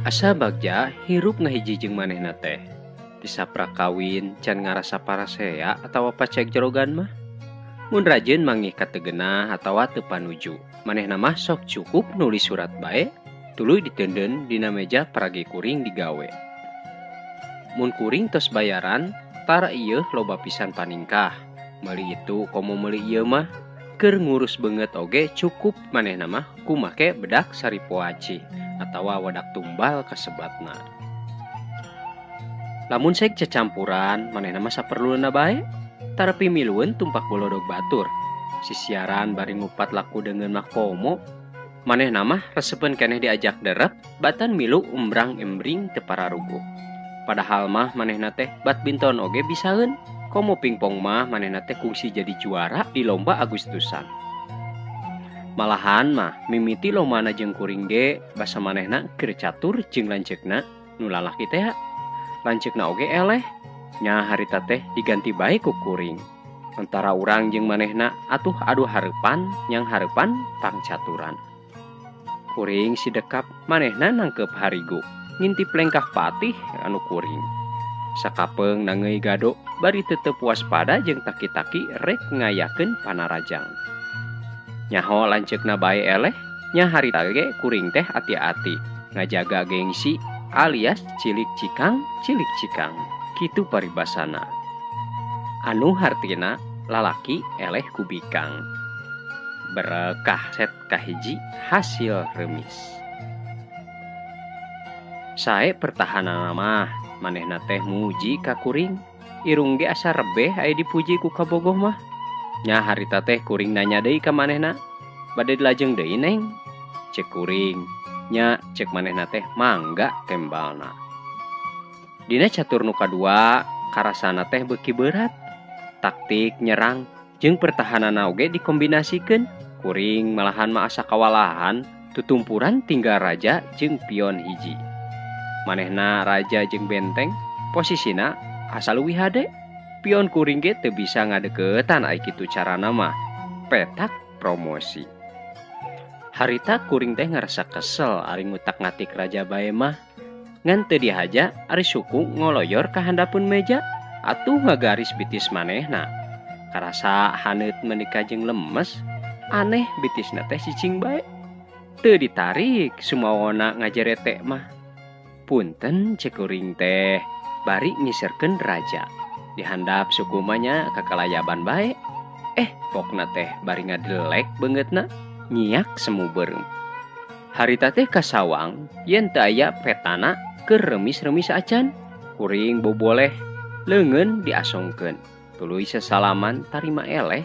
Asa bagja hirup ngahiji jeung manehna teh. Tisaprak kawin can ngarasa parasea atawa pacek jerogan mah. Mun rajin mangih kategenah atawa teu panuju. Manehna mah sok cukup nulis surat bae, tuluy diteundeun dina meja paragi kuring digawe. Mun kuring tos bayaran, tara ieu loba pisan paningkah. Meuli itu komo meuli ieu mah, keur ngurus beungeut oge cukup manehna mah kumake bedak saripoaci atawa wadak tumbal kasebatna. Lamun sek cecampuran manehna mah saperluna bae, tara pimilueun tumpak bolodog batur. Sisiaran bari ngupat laku deungeun mah komo, manehna mah resepeun keneh diajak derep batan milu umbrang-embring teu pararuguh. Padahal mah manehna teh badminton oge bisaeun, komo pingpong mah manehna teh kungsi jadi juara di lomba Agustusan. Malahan mah mimiti lomana jeung kuring ge basa manehna keur catur jeung lanceukna nu lalaki teh. Lanceukna oge eleh, nya harita teh diganti bae ku kuring. Antara urang jeung manehna atuh adu hareupan yang hareupan pangcaturan. Kuring sidekap manehna nangkep harigu, ngintip lengkah patih anu kuring. Sakapeung nangeui gado bari tetep waspada jeung taki-taki rek ngayakeun panarajang. Nyaho lanceukna bae eleh, nya harita ge kuring teh ati-ati ngajaga gengsi alias cilik cikang cilik cikang kitu paribasana. Anu hartina lalaki eleh kubikang. Berekah set kahiji hasil remis. Sae pertahanan mah manehna teh muji ka kuring, irung ge asa rebeh aya dipuji ku kabogoh mah. Nya harita teh kuring nanya deui ka manehna, bade dilajeng deui neng? Cek kuring, nya cek manehna teh mangga tembalna. Dina catur nu kadua karasana teh beuki berat. Taktik nyerang jeung pertahananna oge dikombinasikeun. Kuring malahan mah asa kawalahan, tutumpuran tinggal raja jeung pion hiji. Manehna raja jeung benteng, posisina asa leuwih hade. Pion kuring ge teu bisa ngadeukeutan ai kitu carana mah. Petak promosi. Harita kuring teh ngarasa kesel ari ngutak-ngatik raja bae mah. Ngan teu dihaja ari suku ngoloyor ka handapeun meja atuh ngagaris bitis manehna. Karasa haneut meuni jeung lemes, aneh bitisna teh cicing bae. Teu ditarik sumawona ngajerete mah. Punten cek kuring teh bari ngiserkeun raja. Dihandap suku mah kakalayaban bae. Pokna teh bari ngadelek beungeutna nyiak semu beureum. Harita teh kasawang yen teu aya petana keur remis-remis acan. Kuring boboleh leungeun diasongkeun. Tuluy sesalaman tarima eleh.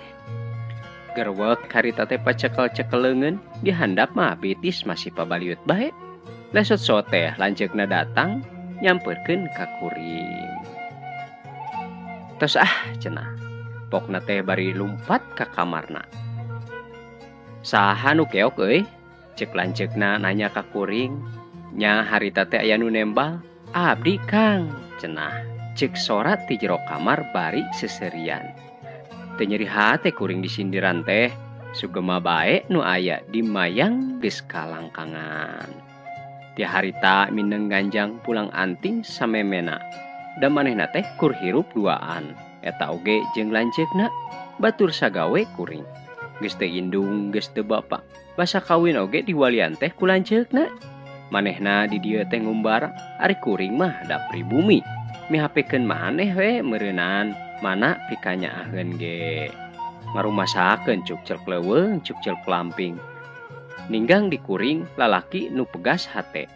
Gerwek harita teh pacekel-cekel leungeun, dihandap mah bitis masih pabaliut bae. Lesot soteh lanceukna datang nyamperkeun ka kuring. Tos ah cenah. Pokna teh bari lumpat ka kamarna. Saha nu keok euy? Cek lanceukna nanya ka kuring. Nya harita teh aya nu nembal. Abdi Kang cenah. Cek sorat ti jero kamar bari seserian. Teu nyeri hate kuring disindiran teh. Sugema bae nu aya di mayang geus kalangkangan. Ti harita mineng ganjang pulang anting samemena. Da manehna teh kur hirup duaan. Eta oge jeung lanceukna batur sagawe kuring. Geus teu indung geus teu bapa. Basa kawin oge diwalian teh ku lanceukna. Manehna di dieu teh ngumbara, ari kuring mah da pribumi. Mihapekeun maneh we meureunan, mana pikanyaaheun ge. Ngarumasakeun cuk celk leuweung cuk celk lamping. Ninggang di kuring lalaki nu pegas hate.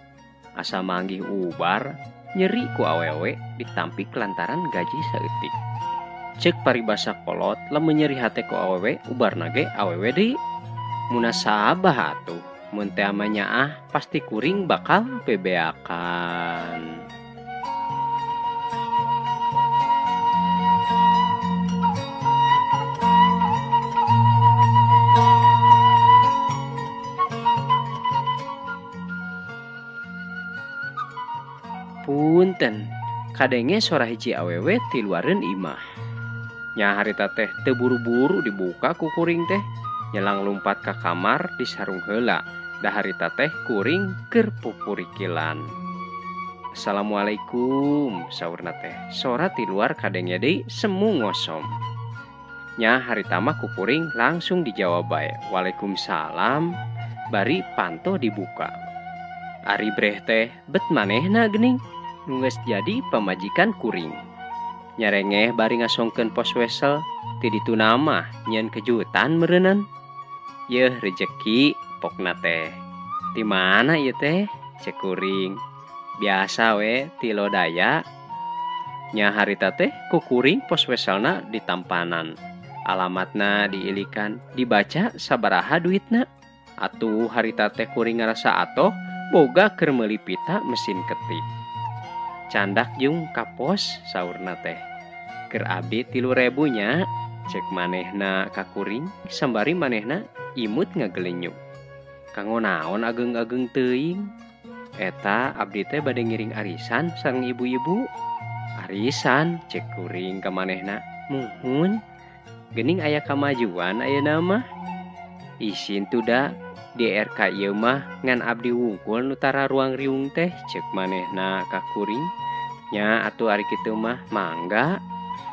Asa manggih ubar, nyeri ku awewe ditampik lantaran gaji saeutik. Cek paribasa kolot lamun nyeri hate ku awewe ubarna ge awewe deui. Munasabah atuh mun teh nyaah pasti kuring bakal bebeakan. Punten, kadenge sora hiji awewe ti luareun imah. Nya harita teh teu buru-buru dibuka ku kuring teh. Nyelang lumpat ka kamar disarung heula. Da harita teh kuring keur pupurikilan. Assalamualaikum saurna teh. Sora ti luar kadenge deui semu ngosom. Nya harita mah ku kuring langsung dijawab bae. Waalaikumsalam. Bari panto dibuka. Ari breh teh bet manehna geuning nu geus jadi pamajikan kuring. Nyarengeh bari ngasongkeun pos wesel ti dituna mah nyeun kejutan meureunnan. Yeuh rejeki pokna teh. Ti mana ieu teh? Cek kuring. Biasa we ti lodaya. Nya harita teh ku kuring pos weselna ditampanan. Alamatna diilikan, dibaca sabaraha duitna. Atuh harita teh kuring ngarasa atoh boga keur meuli pita mesin ketik. Candak jeung ka pos saurna teh. Keur abdi 3.000 nya, cek manehna ka kuring sambari manehna imut ngagelenyuk. Kanggo naon ageng-ageng teuing? Eta abdi teh bade ngiring arisan sareng ibu-ibu. Arisan cek kuring ka manehna. Muhun geuning aya kamajuan ayeuna mah. Isin tuda di RK ieu mah ngan abdi wungkul nu tara ruang riung teh cek manehna ka kuring. Nya atuh ari kitu mah mangga.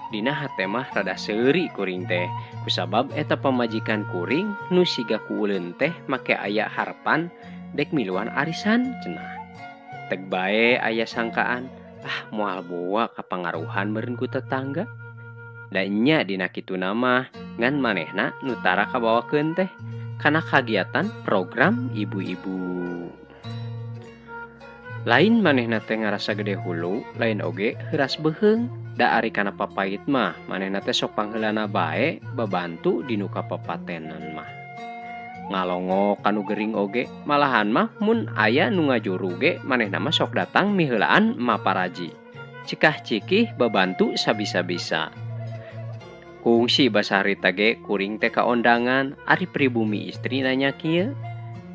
Dina hate mah rada seuri kuring teh kusabab eta pamajikan kuring nu siga kuuleun teh make aya harapan dek miluan arisan cenah. Teg bae aya sangkaan ah moal boa kapangaruhan meureun ku tetangga. Da nya dina kituna mah ngan manehna nu tara kabawakeun teh kana kagiatan program ibu-ibu. Lain manehna teh ngarasa gede hulu, lain oge heuras beuheung. Da ari kana papait mah manehna teh sok pangheulana bae babantu dinu kapapatenan mah. Ngalongok kanu gering oge, malahan mah mun aya nu ngajuru ge manehna mah sok datang miheulaan maparaji. Cikah cikih babantu sabisa-bisa. Kungsi basa harita ge kuring teh kaondangan ari pribumi istri nanya kieu.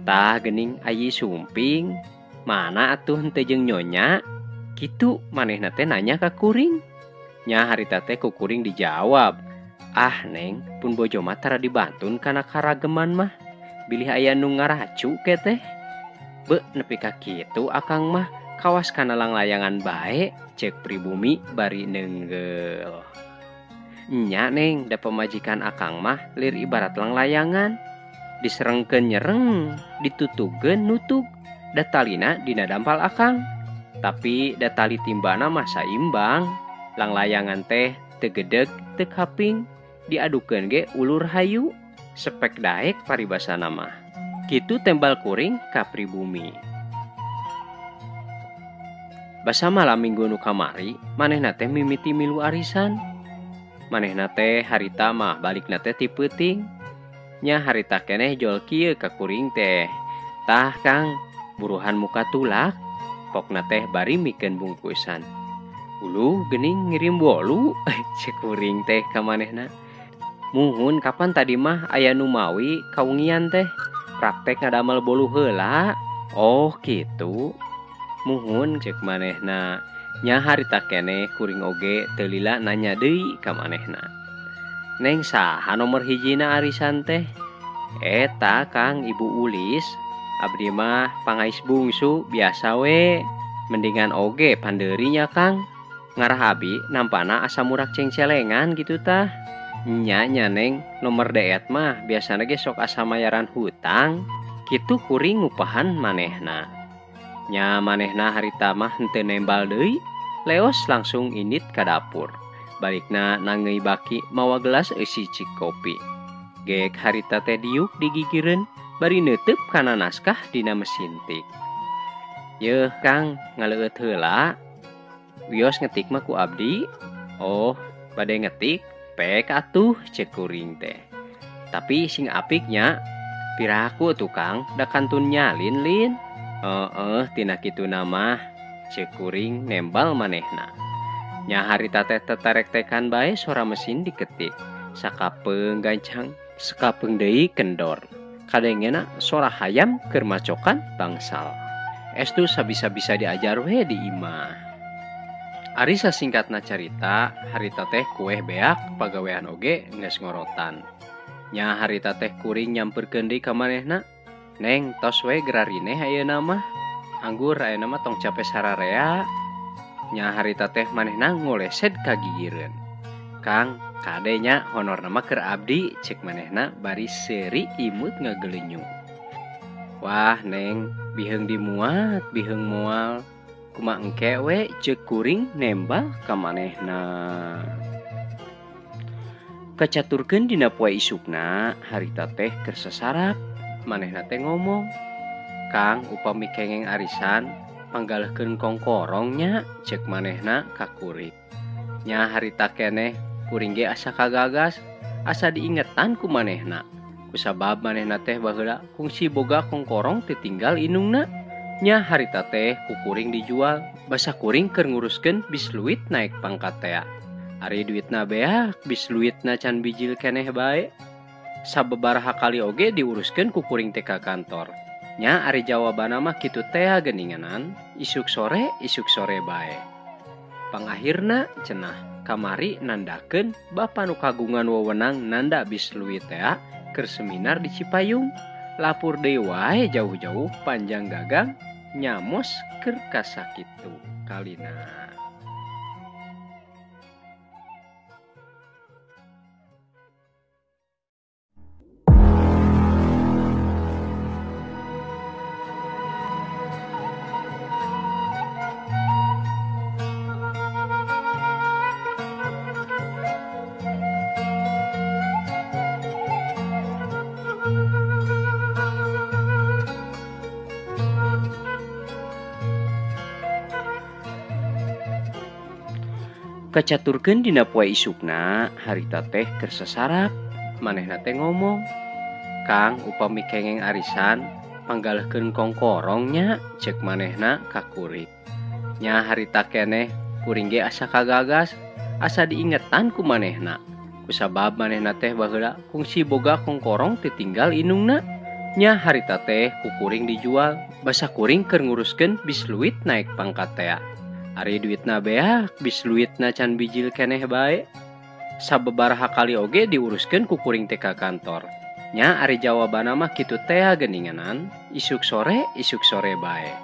Tah geuning ayi sumping, mana atuh henteu jeung nyonya? Kitu manehna teh nanya ka kuring. Nya harita teh ku kuring dijawab. Ah neng, pun bojo mah tara dibantun kana karageman mah. Bilih aya nu ngaracu ke teh. Be nepi ka kitu akang mah kawas kana langlayangan bae cek pribumi bari neunggel. Nya neng, da pamajikan akang mah lir ibarat langlayangan. Diserengkeun nyereng, ditutugeun nutug. Da talina dina dampal akang. Tapi da tali timbana mah saimbang. Langlayangan teh teu gedeg teu kaping, diadukeun ge ulur hayu, sepek daek paribasana mah. Kitu tembal kuring ka pribumi. Basa malam minggu nu kamari, manehna teh mimiti milu arisan. Manehna teh harita mah balikna teh ti peuting. Nya harita keneh jol kieu ka kuring teh. Tah Kang, buruhan muka tulak. Pokna teh bari mikeun bungkusan. Uluh geuning ngirim bolu cek kuring teh ka manehna. Muhun kapan tadi mah aya nu mawi kawengian teh praktek ngadamel bolu heula. Oh kitu. Muhun cek manehna. Nya harita keneh kuring oge teu lila nanya deui ka manehna. Neng saha nomor hijina arisan teh? Eta Kang Ibu Ulis. Abdi mah pangais bungsu biasa we. Mendingan oge pandeurinya Kang. Ngarah abi nampana asa murak cengcelengan gitu tah. Nya nya neng nomor deet mah biasana ge sok asa mayaran hutang. Kitu kuring ngupahan manehna. Nya manehna harita mah henteu nembal deui. Leos langsung indit ka dapur. Balikna nangeui baki mawa gelas eusi cik kopi. Gek harita teh diuk digigireun bari neuteub kana naskah dina mesin tik. Yeuh Kang, ngaleueut heula. Wios ngetik mah ku abdi. Oh, bade ngetik pek atuh cek kuring teh. Tapi sing apiknya piraku tuh Kang, da kantun nyalin lin. Heeh, tina kituna mah cek kuring nembal manehna. Nya harita teh tetarek-tekan bae sora mesin diketik. Sakapeung gancang, sakapeung deui kendor. Kadengena sora hayam keur macokan bangsal. Estu sabisa-bisa diajar we di imah. Ari sasingkatna carita, harita teh kueh beak pagawean oge geus ngorotan. Nya harita teh kuring nyamperkeun deui ka manehna. Neng tos we gerarineh ayeuna mah. Anggur ayeuna mah tong cape sararea. Nya harita teh manehna ngolesed ka gigireun. Kang, kade nya honorna mah keur abdi cek manehna bari seuri imut ngagelenyu. Wah neng, biheung dimuat, biheung moal. Kuma engke we cek kuring nembal ka manehna. Kacaturkeun dina poe isukna, harita teh keur sasarap. Manehna teh ngomong, Kang upami kengeng arisan panggalehkeun kongkorong nya cek manehna ka kuring. Nya harita keneh kuring ge asa kagagas, asa diingetan ku manehna. Kusabab manehna teh baheula kungsi boga kongkorong teu tinggal inungna. Nya harita teh ku kuring dijual, basa kuring keur nguruskeun bisluit naik pangkat tea. Ari duitna beak, bisluitna can bijil keneh bae. Sababaraha kali oge diuruskeun ku kuring teh ka kantor. Nya ari jawabanna mah kitu tea geuninganan, isuk sore bae. Pangahirna cenah kamari nandakeun bapa nu kagungan wewenang nanda bisluit tea keur seminar di Cipayung. Lapur deui wae jauh-jauh panjang gagang nyamos keur kasakitu kalina. Kacaturkeun dina poe isukna, harita teh keur sasarap. Manehna teh ngomong, Kang upami kengeng arisan panggalehkeun kongkorong nya cek manehna ka kuring. Nya harita keneh kuring ge asa kagagas, asa diingetan ku manehna. Kusabab manehna teh baheula kungsi boga kongkorong teu tinggal inungna. Nya harita teh ku kuring dijual, basa kuring keur nguruskeun bisluit naik pangkat tea. Ari duitna beak, bisluitna can bijil keneh bae. Sababaraha kali oge diuruskeun ku kuring teh ka kantor. Nya ari jawabanna mah kitu tea geuninganan, isuk sore bae.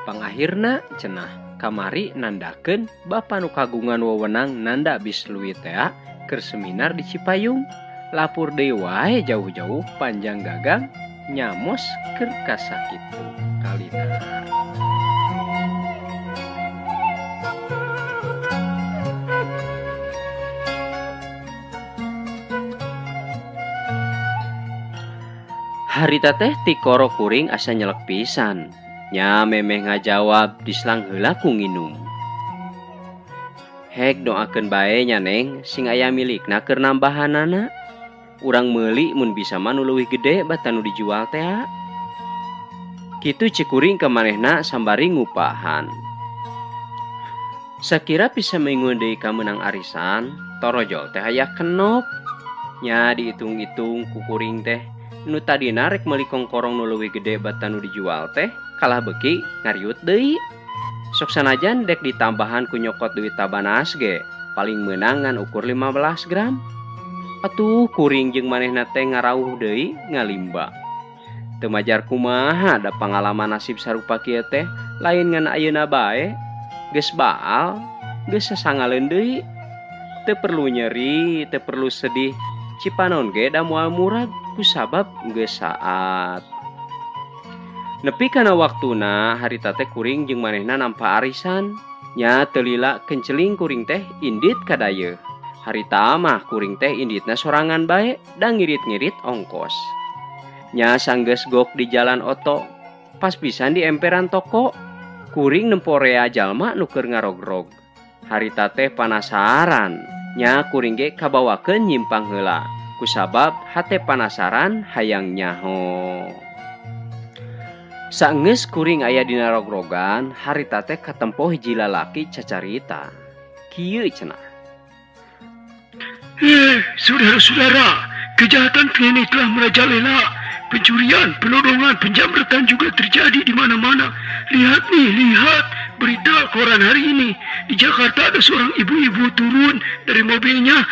Pangahirna cenah kamari nandakeun bapa nu kagungan wewenang nanda bisluit tea keur seminar di Cipayung. Lapur deui wae jauh-jauh panjang gagang nyamos keur kasakitu kalina. Harita teh tikoro kuring asa nyelek pisan. Nya memeh ngajawab dislang heula ku nginum. Hek doakeun bae nya neng sing aya milikna keur nambahanana. Urang meuli mun bisa mah nu leuwih gede batan nu dijual tea. Kitu cek kuring ka manehna sambari ngupahan. Sakira bisa mingguan deui ka meunang arisan, torojol teh aya kenop. Nya diitung-itung ku kuring teh nu tadina rek meuli kongkorong nu leuwih gede batan nu dijual teh kalah beuki ngariut deui. Sok sanajan dek ditambahan ku nyokot duit tabanas ge paling meunang ngan ukur 15 gram. Atuh kuring jeung manehna teh ngarauh deui ngalimba. Teu majar kumaha da pangalaman nasib sarupa kieu teh lain ngan ayeuna bae. Geus baal, geus sasangaleun deui. Teu perlu nyeri, teu perlu sedih. Cipanon ge da moal murag kusabab geus saat. Nepi kana waktuna harita teh kuring jeung manehna nampa arisan. Nya teu lila kenceling kuring teh indit ka dayeuh. Harita mah kuring teh inditna sorangan bae da ngirit-ngirit ongkos. Nya sanggeus gok di jalan oto, pas pisan di emperan toko, kuring nempo rea jalma nu keur ngarogrog. Harita teh panasaran, nya kuring ge kabawakeun nyimpang heula. Kusabab hate panasaran hayang nyaho. Saenggeus kuring aya dina rogrogan, harita teh katempo hiji lalaki cacarita. Kieu cenah. Saudara-saudara, kejahatan kini telah merajalela. Pencurian, penodongan, penjamretan juga terjadi di mana-mana. Lihat nih, lihat, Berita koran hari ini. Di Jakarta ada seorang ibu-ibu turun dari mobilnya.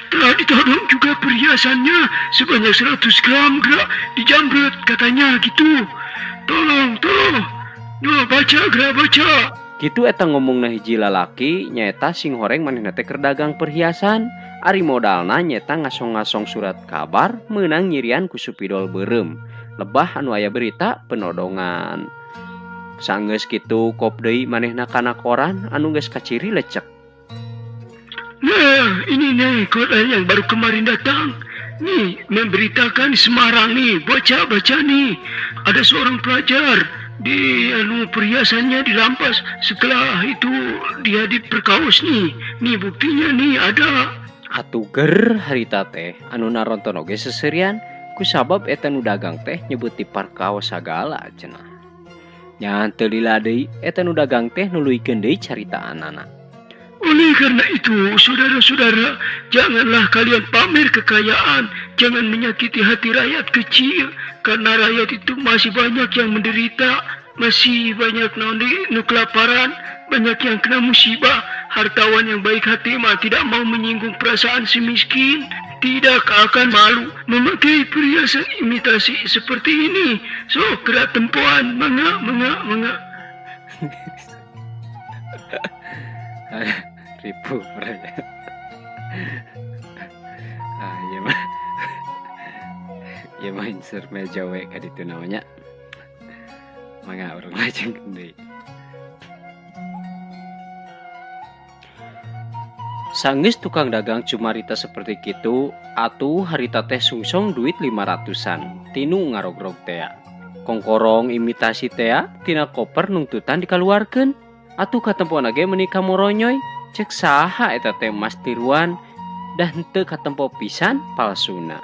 Telah ditodong juga perhiasannya sebanyak 100 gram gerak dijambret katanya gitu. Tolong, tolong. Yo, baca, gerak baca. Kitu eta ngomongna hiji lalaki nyaeta sing horeng manehna teh keur dagang perhiasan. Ari modalna nyaeta ngasong-ngasong surat kabar meunang nyirian ku supidol beureum. Lebah anu aya berita penodongan. Sanggeus kitu kop deui manehna kana koran anu geus kaciri lecek. Nah, ini nih koran yang baru kemarin datang. Nih, memberitakan di Semarang nih, baca-baca nih. Ada seorang pelajar di anu perhiasannya dirampas, setelah itu dia diperkaos nih. Nih buktinya nih ada. Atuh ger harita teh anu naronton oge seserian kusabab eta nu dagang teh nyebut diparkaos sagala cenah. Nya teu lila deui eta nu dagang teh nuluykeun deui caritaanana. Oleh karena itu, saudara-saudara, janganlah kalian pamer kekayaan, jangan menyakiti hati rakyat kecil, karena rakyat itu masih banyak yang menderita, masih banyak nu kelaparan, banyak yang kena musibah. Hartawan yang baik hati mah tidak mau menyinggung perasaan si miskin, tidak akan malu memakai perhiasan imitasi seperti ini. So, gerak tempoan, mangga, mangga, mangga. Ribu ah iya mah iya mah insert meja we ka ditu namanya mangga urang lajengkeun deui. Sanggeus tukang dagang cumarita seperti kitu atuh harita teh sungsong duit 500-an tinu ngarogrog tea. Kongkorong imitasi tea tina koper nungtutan dikaluarkeun. Atuh katempona ge meuni kamoronyoy cek saha eta teh emas tiruan dah henteu katempo pisan palsuna.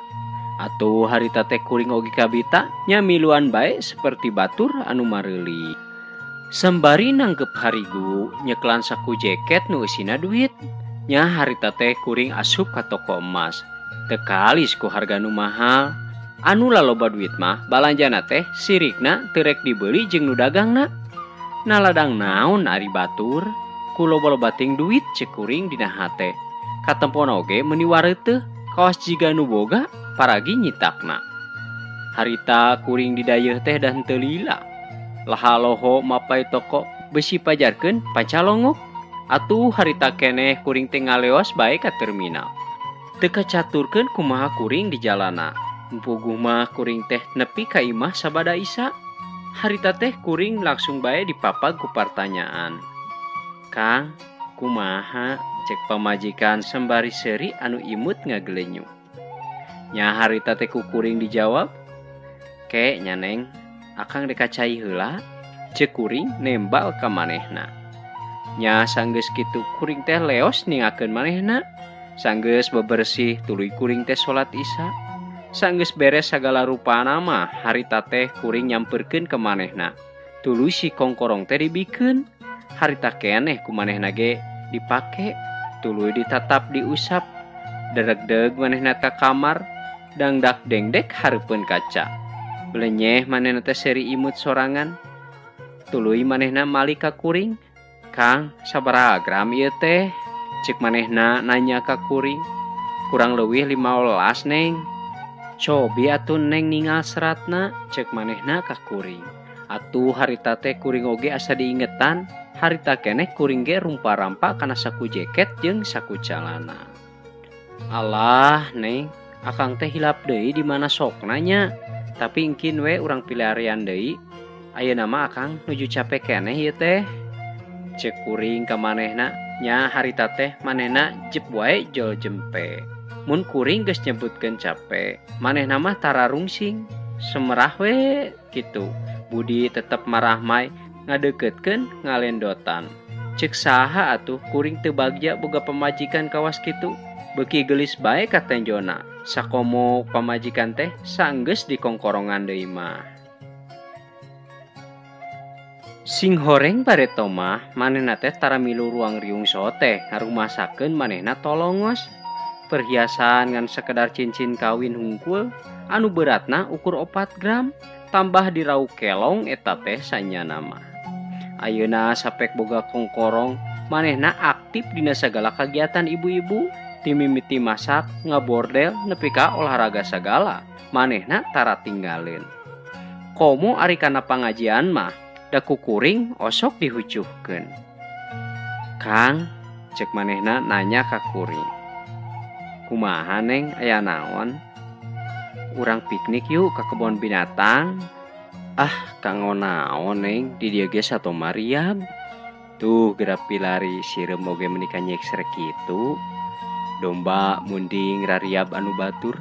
Atuh harita teh kuring oge kabita nya miluan bae seperti batur anu mareuli. Sembari nanggep harigu nyeklan saku jaket nu eusina duit. Nya harita teh kuring asup ka toko emas. Teu kalis ku harga nu mahal. Anu laloba duit mah balanjana teh sirikna teu rek dibeli jeung nu dagangna. Naladang naon ari batur ku loba-loba ting duit cek kuring dina hate. Katempona oge meuni wareuteuh kawas jiga nu boga paragi nyitakna. Harita kuring didayeuh teh dah henteu lila. Laha loho mapai toko besi pajarkeun pancalongok. Atuh harita keneh kuring teh ngaleos bae ka terminal. Teu kacaturkeun kumaha kuring di jalana. Puguh mah kuring teh nepi ka imah sabada isa. Harita teh kuring langsung bae dipapag ku partanyaan. Kang, kumaha? Cek pamajikan sembari seuri anu imut ngagelenyu. Nya harita teh ku kuring dijawab, "Ke nya neng, akang dek kacai heula." Cek kuring nembal ka manehna. Nya sanggeus kitu kuring teh leos ningakeun manehna. Sanggeus bebersih tuluy kuring teh salat isya. Sanggeus beres sagala rupana mah harita teh kuring nyamperkeun ke manehna. Tuluy si kongkorong teh dibikeun. Harita keneh ku manehna ge dipake, tuluy ditatap diusap. Deregdeg manehna ka kamar, dangdak dengdek hareupeun kaca. Belenyeh manehna teh seuri imut sorangan. Tuluy manehna malik ka kuring. Kang, sabaraha gram ieu teh? Cek manehna nanya ka kuring. Kurang leuwih 15 neng. Cobi atuh neng ningal seratna, cek manehna ka kuring. Atuh harita teh kuring oge asa diingetan, harita keneh kuring ge rumpa-rampa kana saku jaket jeung saku calana. Alah neng, akang teh hilap deui di mana sokna nya. Tapi engkin we urang pilarian deui. Ayeuna mah akang nuju capek keneh ieu teh. Cek kuring ka manehna, nya harita teh manehna jep wae jol jempe. Mun kuring geus nyebutkeun capek, manehna mah tara rungsing, semerah we kitu. Budi tetep marahmai ngadeukeutkeun ngalendotan. Cek saha atuh kuring teu bagja boga pamajikan kawas kitu. Beuki geulis bae ka tenjona. Sakomo pamajikan teh sanggeus dikongkorongan deui mah. Sing horeng bareto mah manehna teh tara milu ruang riung sote ngarumasakeun manehna tolongos. Perhiasan ngan sekedar cincin kawin hungkul anu beratna ukur 4 gram tambah dirau kelong eta teh sanyana mah. Ayeuna sapek boga kongkorong, manehna aktif dina sagala kagiatan ibu-ibu, ti mimiti masak, ngabordel, nepi ka olahraga sagala. Manehna tara tinggaleun. Komo ari kana pangajian mah, da ku kuring osok dihucuhkeun. Kang, cek manehna nanya ka kuring. Kumaha Neng, aya naon? Urang piknik yuk ka kebon binatang. Ah, kanggo naon Neng, di dieu ge sato mariab. Tuh geura pilari sireum oge meuni kanyekser kitu. Domba munding rariab anu batur.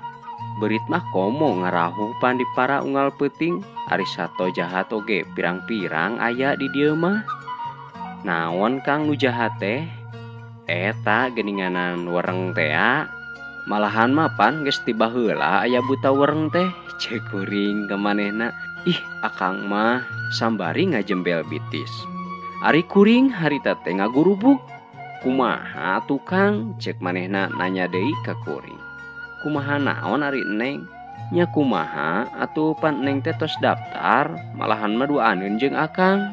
Beurit mah komo ngarahuh pan di para unggal peuting. Ari sato jahat oge pirang-pirang aya di dieu mah. Naon Kang nu jahat teh? Eta geuninganan wereng tea. Malahan mah pan geus ti baheula aya buta wereng teh. Cek kuring ka manehna. Ih, akang mah sambari ngajembel bitis. Ari kuring harita teh ngagurubug. Kumaha tukang? Cek manehna nanya deui ka kuring. Kumaha naon ari Neng? Nya kumaha atuh pan Neng teh tos daftar, malahan mah duaneun jeung akang.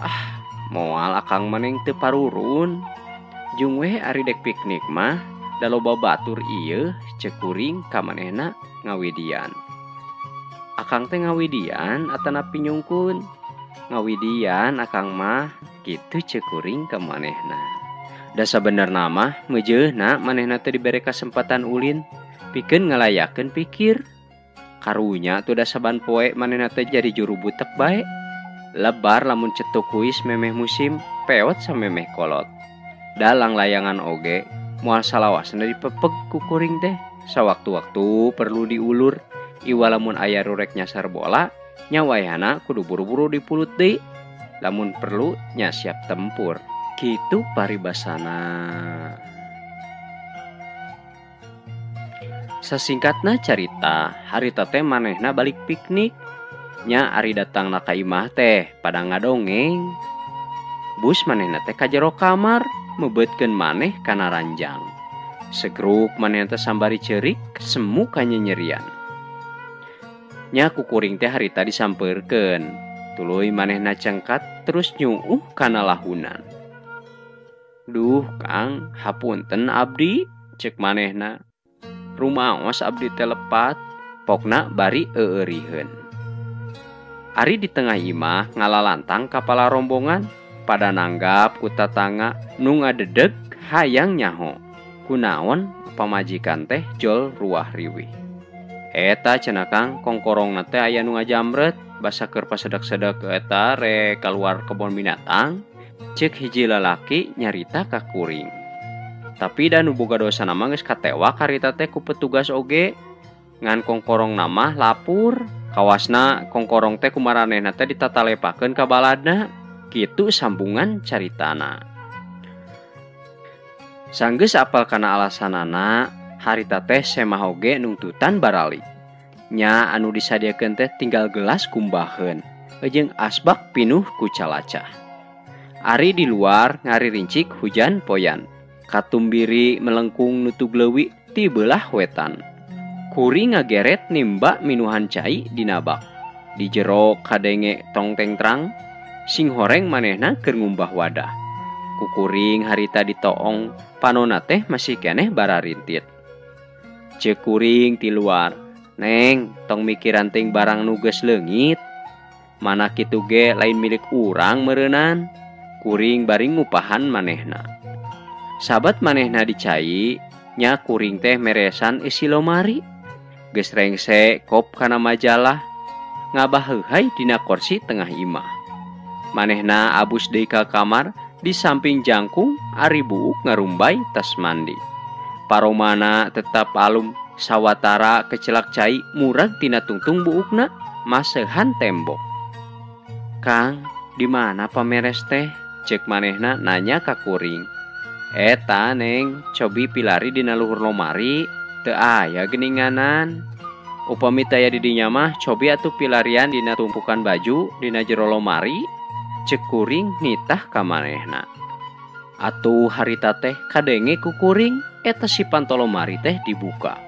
Ah, moal akang mah Neng teu parurun. Jeung weh ari dek piknik mah da loba batur ieu, cek kuring ka manehna ngawidian. Akang teh ngawidian atanapi nyungkun? Ngawidian akang mah, kitu cek kuring ka manehna. Da sabenerna mah meujeuhna manehna teh dibere kasempatan ulin pikeun ngalayakeun pikir. Karunya atuh da saban poe manehna teh jadi juru butek bae. Lebar lamun cetuk kuis memeh musim, peot samemeh kolot. Dalang layangan oge moal salawasna dipepeg ku kuring teh. Sawaktu-waktu perlu diulur. Iwa lamun aya rurek nyasar bola, nya wayahna kudu buru-buru dipulut deui. Lamun perlu nya siap tempur. Kitu paribasana. Sasingkatna carita, harita teh manehna balik piknik. Nya ari datangna ka imah teh pada ngadongeng. Bus manehna teh ka jero kamar, meubeutkeun maneh kana ranjang. Segruk manehna teh sambari ceurik, semu kanyenyerian. Nya ku kuring teh harita disampeurkeun. Tuluy manehna cengkat terus nyuuh kana lahunan. Duh Kang, hapunten abdi, cek manehna. Rumaos abdi teh lepat, pokna bari eueuriheun. Ari di tengah imah ngalalantang kapala rombongan pada nanggap ku tatangga nu ngadedeg hayang nyaho. Kunaon pamajikan teh jol ruah riwih. Eta cenah Kang, kongkorongna teh aya nu ngajamret, basa keur pasedak-sedek eta rek kaluar kebon binatang. Cek hiji lalaki nyarita ka kuring. Tapi da nu boga dosana mah geus katewak harita teh ku petugas oge. Ngan kongkorongna mah lapur. Kawasna kongkorong teh kumaranehna teh ditatalepakeun ka baladna. Kitu sambungan caritana. Sanggeus apal kana alasanana, harita teh semah oge nungtutan barali. Nya anu disadiakeun teh tinggal gelas kumbaheun, jeung asbak pinuh ku calacah. Ari di luar ngaririncik hujan poyan. Katumbiri melengkung nutug leuwi ti beulah wetan. Kuring ngageret nimba minuhan cai dina bak. Di jero kadenge tongteng trang, sing horeng manehna keur ngumbah wadah. Kukuring harita ditoong, panona teh masih keneh bararintit. Ceuk kuring ti luar, Neng, tong mikiran ting barang nu geus leungit. Mana kitu ge lain milik urang meureunan. Kuring bari ngupahan manehna. Sabat manehna dicai, nya kuring teh meresan isi lomari. Geus rengse kop kana majalah, ngabaheuhai dina kursi tengah imah. Manehna abus deui ka kamar, di samping jangkung ari buuk ngarumbay tas mandi. Paromana tetap alum, sawatara kecelak cai murag tina tungtung buukna masehan tembok. Kang, di mana pameres teh? Cek manehna nanya ka kuring. Eta Neng, cobi pilari dina luhur lomari, teu aya geuninganan. Upami taya di dinya mah cobi atuh pilarian dina tumpukan baju dina jero lomari. Cek kuring nitah ka manehna. Atuh harita teh kadenge ku kuring, eta si panto lomari teh dibuka.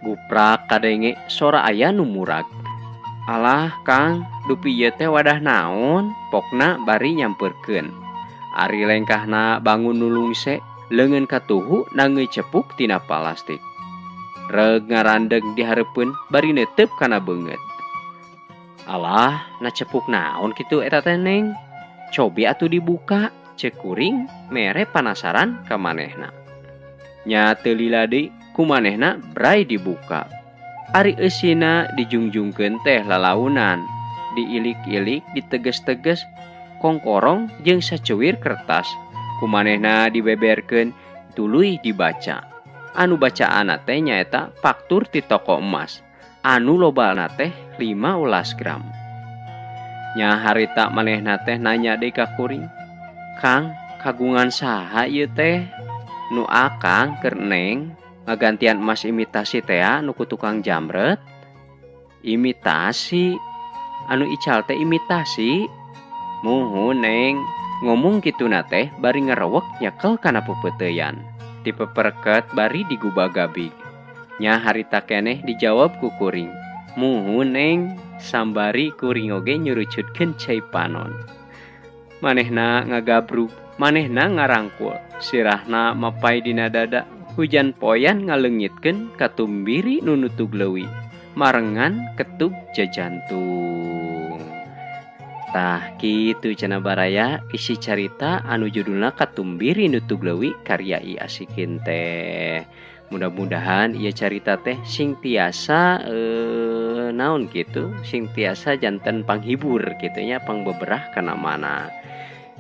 Guprak kadenge sora aya nu murag. Alah Kang, dupi ieu teh wadah naon? Pokna bari nyamperkeun. Ari lengkahna bangun nulungse, leungeun katuhu nangeui cepuk tina plastik. Reg ngarandeg di hareupeun bari neuteup kana beungeut. Alah, na cepuk naon kitu eta teh Neng? Cobi atuh dibuka, ceuk kuring mere panasaran ka manehna. Nya teu lila deui ku manehna bray dibuka. Ari eusina dijungjungkeun teh lalaunan, diilik-ilik, diteges-teges, kongkorong jeung sacuwir kertas. Ku manehna dibeberkeun, tuluy dibaca. Anu bacaanna teh nyaeta faktur ti toko emas. Anu lobana teh 15 gram. Nya harita manehna teh nanya deui ka kuring, "Kang, kagungan saha ieu teh?" Nu akang keur Neng ngagantian emas imitasi tea nu ku tukang jamret. Imitasi anu ical teh imitasi. Muhun Neng, ngomong kituna teh bari ngerewek nyekel kana pepeuteuyan. Dipeperket bari digubagabig. Nya harita keneh dijawab ku kuring. Muhun Neng, sambari kuring oge nyurucutkeun cai panon. Manehna ngagabrug, manehna ngarangkul, sirahna mapai dina dada. Hujan poyan ngalengitkeun katumbiri nu nutug leuwi, marengan ketug jajantung. Tah kitu cenah baraya isi carita anu judulna Katumbiri Nutug Leuwi karya I Asikin teh. Mudah-mudahan ieu carita teh sing tiasa naon kitu, sing tiasa janten panghibur kitu nya, pangbeberah kana mana.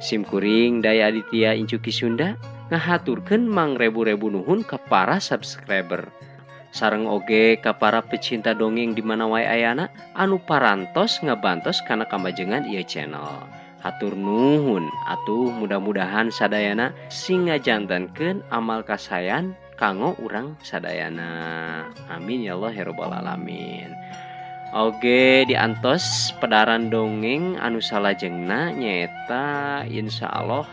Sim kuring Daya Aditya Incuki Sunda ngahaturkeun mangrebu-rebu nuhun ka para subscriber. Sareng oge ka para pecinta dongeng di mana wae ayana anu parantos ngabantos kana kamajengan ieu channel. Hatur nuhun atuh mudah-mudahan sadayana sing ngajantenkeun amal kasayan kanggo urang sadayana. Amin ya Allah ya rabbal alamin. Oge diantos pedaran dongeng anu salajengna nyaeta insyaallah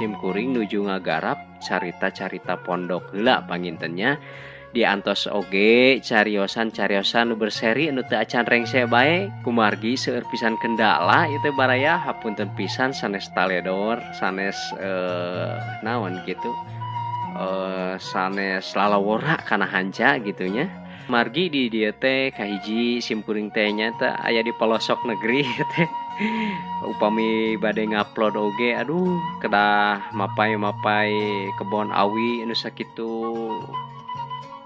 sim kuring nuju ngagarap carita-carita pondok heula pangintennya. Diantos oge cariosan-cariosan nu berseri nu teu acan rengse bae kumargi seueur pisan kendala ieu teh baraya hapunten pisan sanes taledor sanes naon gitu sanes lalawora kana hanca gitu nya. Margi di dieu teh kahiji sim kuring teh nya teh aya di pelosok negeri teh. Upami bade ngupload oge aduh kedah mapai-mapai kebon awi nu sakitu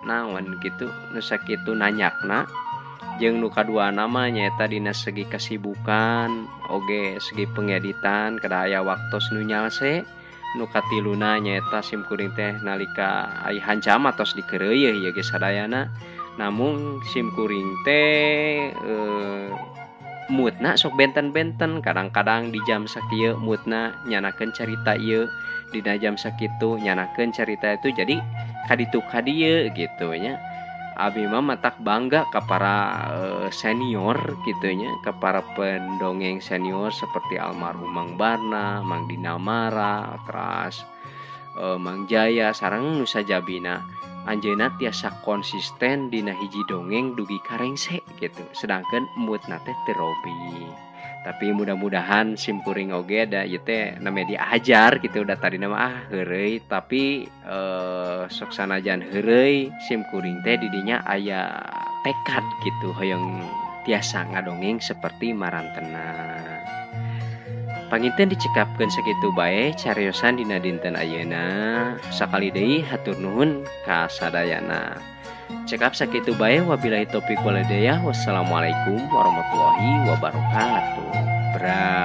naon gitu nu sakitu nanyakna. Jeung nu kaduana mah nyaeta dina segi kesibukan oge segi pengeditan kedah aya waktos nu nyalse. Nu katiluna nyaeta sim kuring teh nalika ai hanca mah tos dikeureuyeun ieu ge sadayana. Namun sim kuring teh moodna sok benten-benten, kadang-kadang di jam sakieu moodna nyanakeun carita ieu, dina jam sakitu nyanakeun carita itu, jadi kaditu kadieu gitu nya. Abi mah matak bangga ka para senior gitu nya, ka para pendongeng senior seperti almarhum Mang Barna, Mang Dinamara, teras Mang Jaya sareng nu sajabina. Anjeunna tiasa konsisten dina hiji dongeng dugi karengse gitu. Sedangkan moodna teh teu robi. Tapi mudah-mudahan sim kuring oge da ieu teh name diajar gitu udah tadina mah heureuy, tapi sok sanajan heureuy sim kuring teh didinya aya tekad gitu hoyong tiasa ngadongeng seperti marantena. Panginten dicekapkeun sakitu bae cariosan dina dinten ayeuna. Sakali deui hatur nuhun ka sadayana. Cekap sakitu bae, wabillahi taufik wal hidayah. Wassalamualaikum warahmatullahi wabarakatuh. Bra.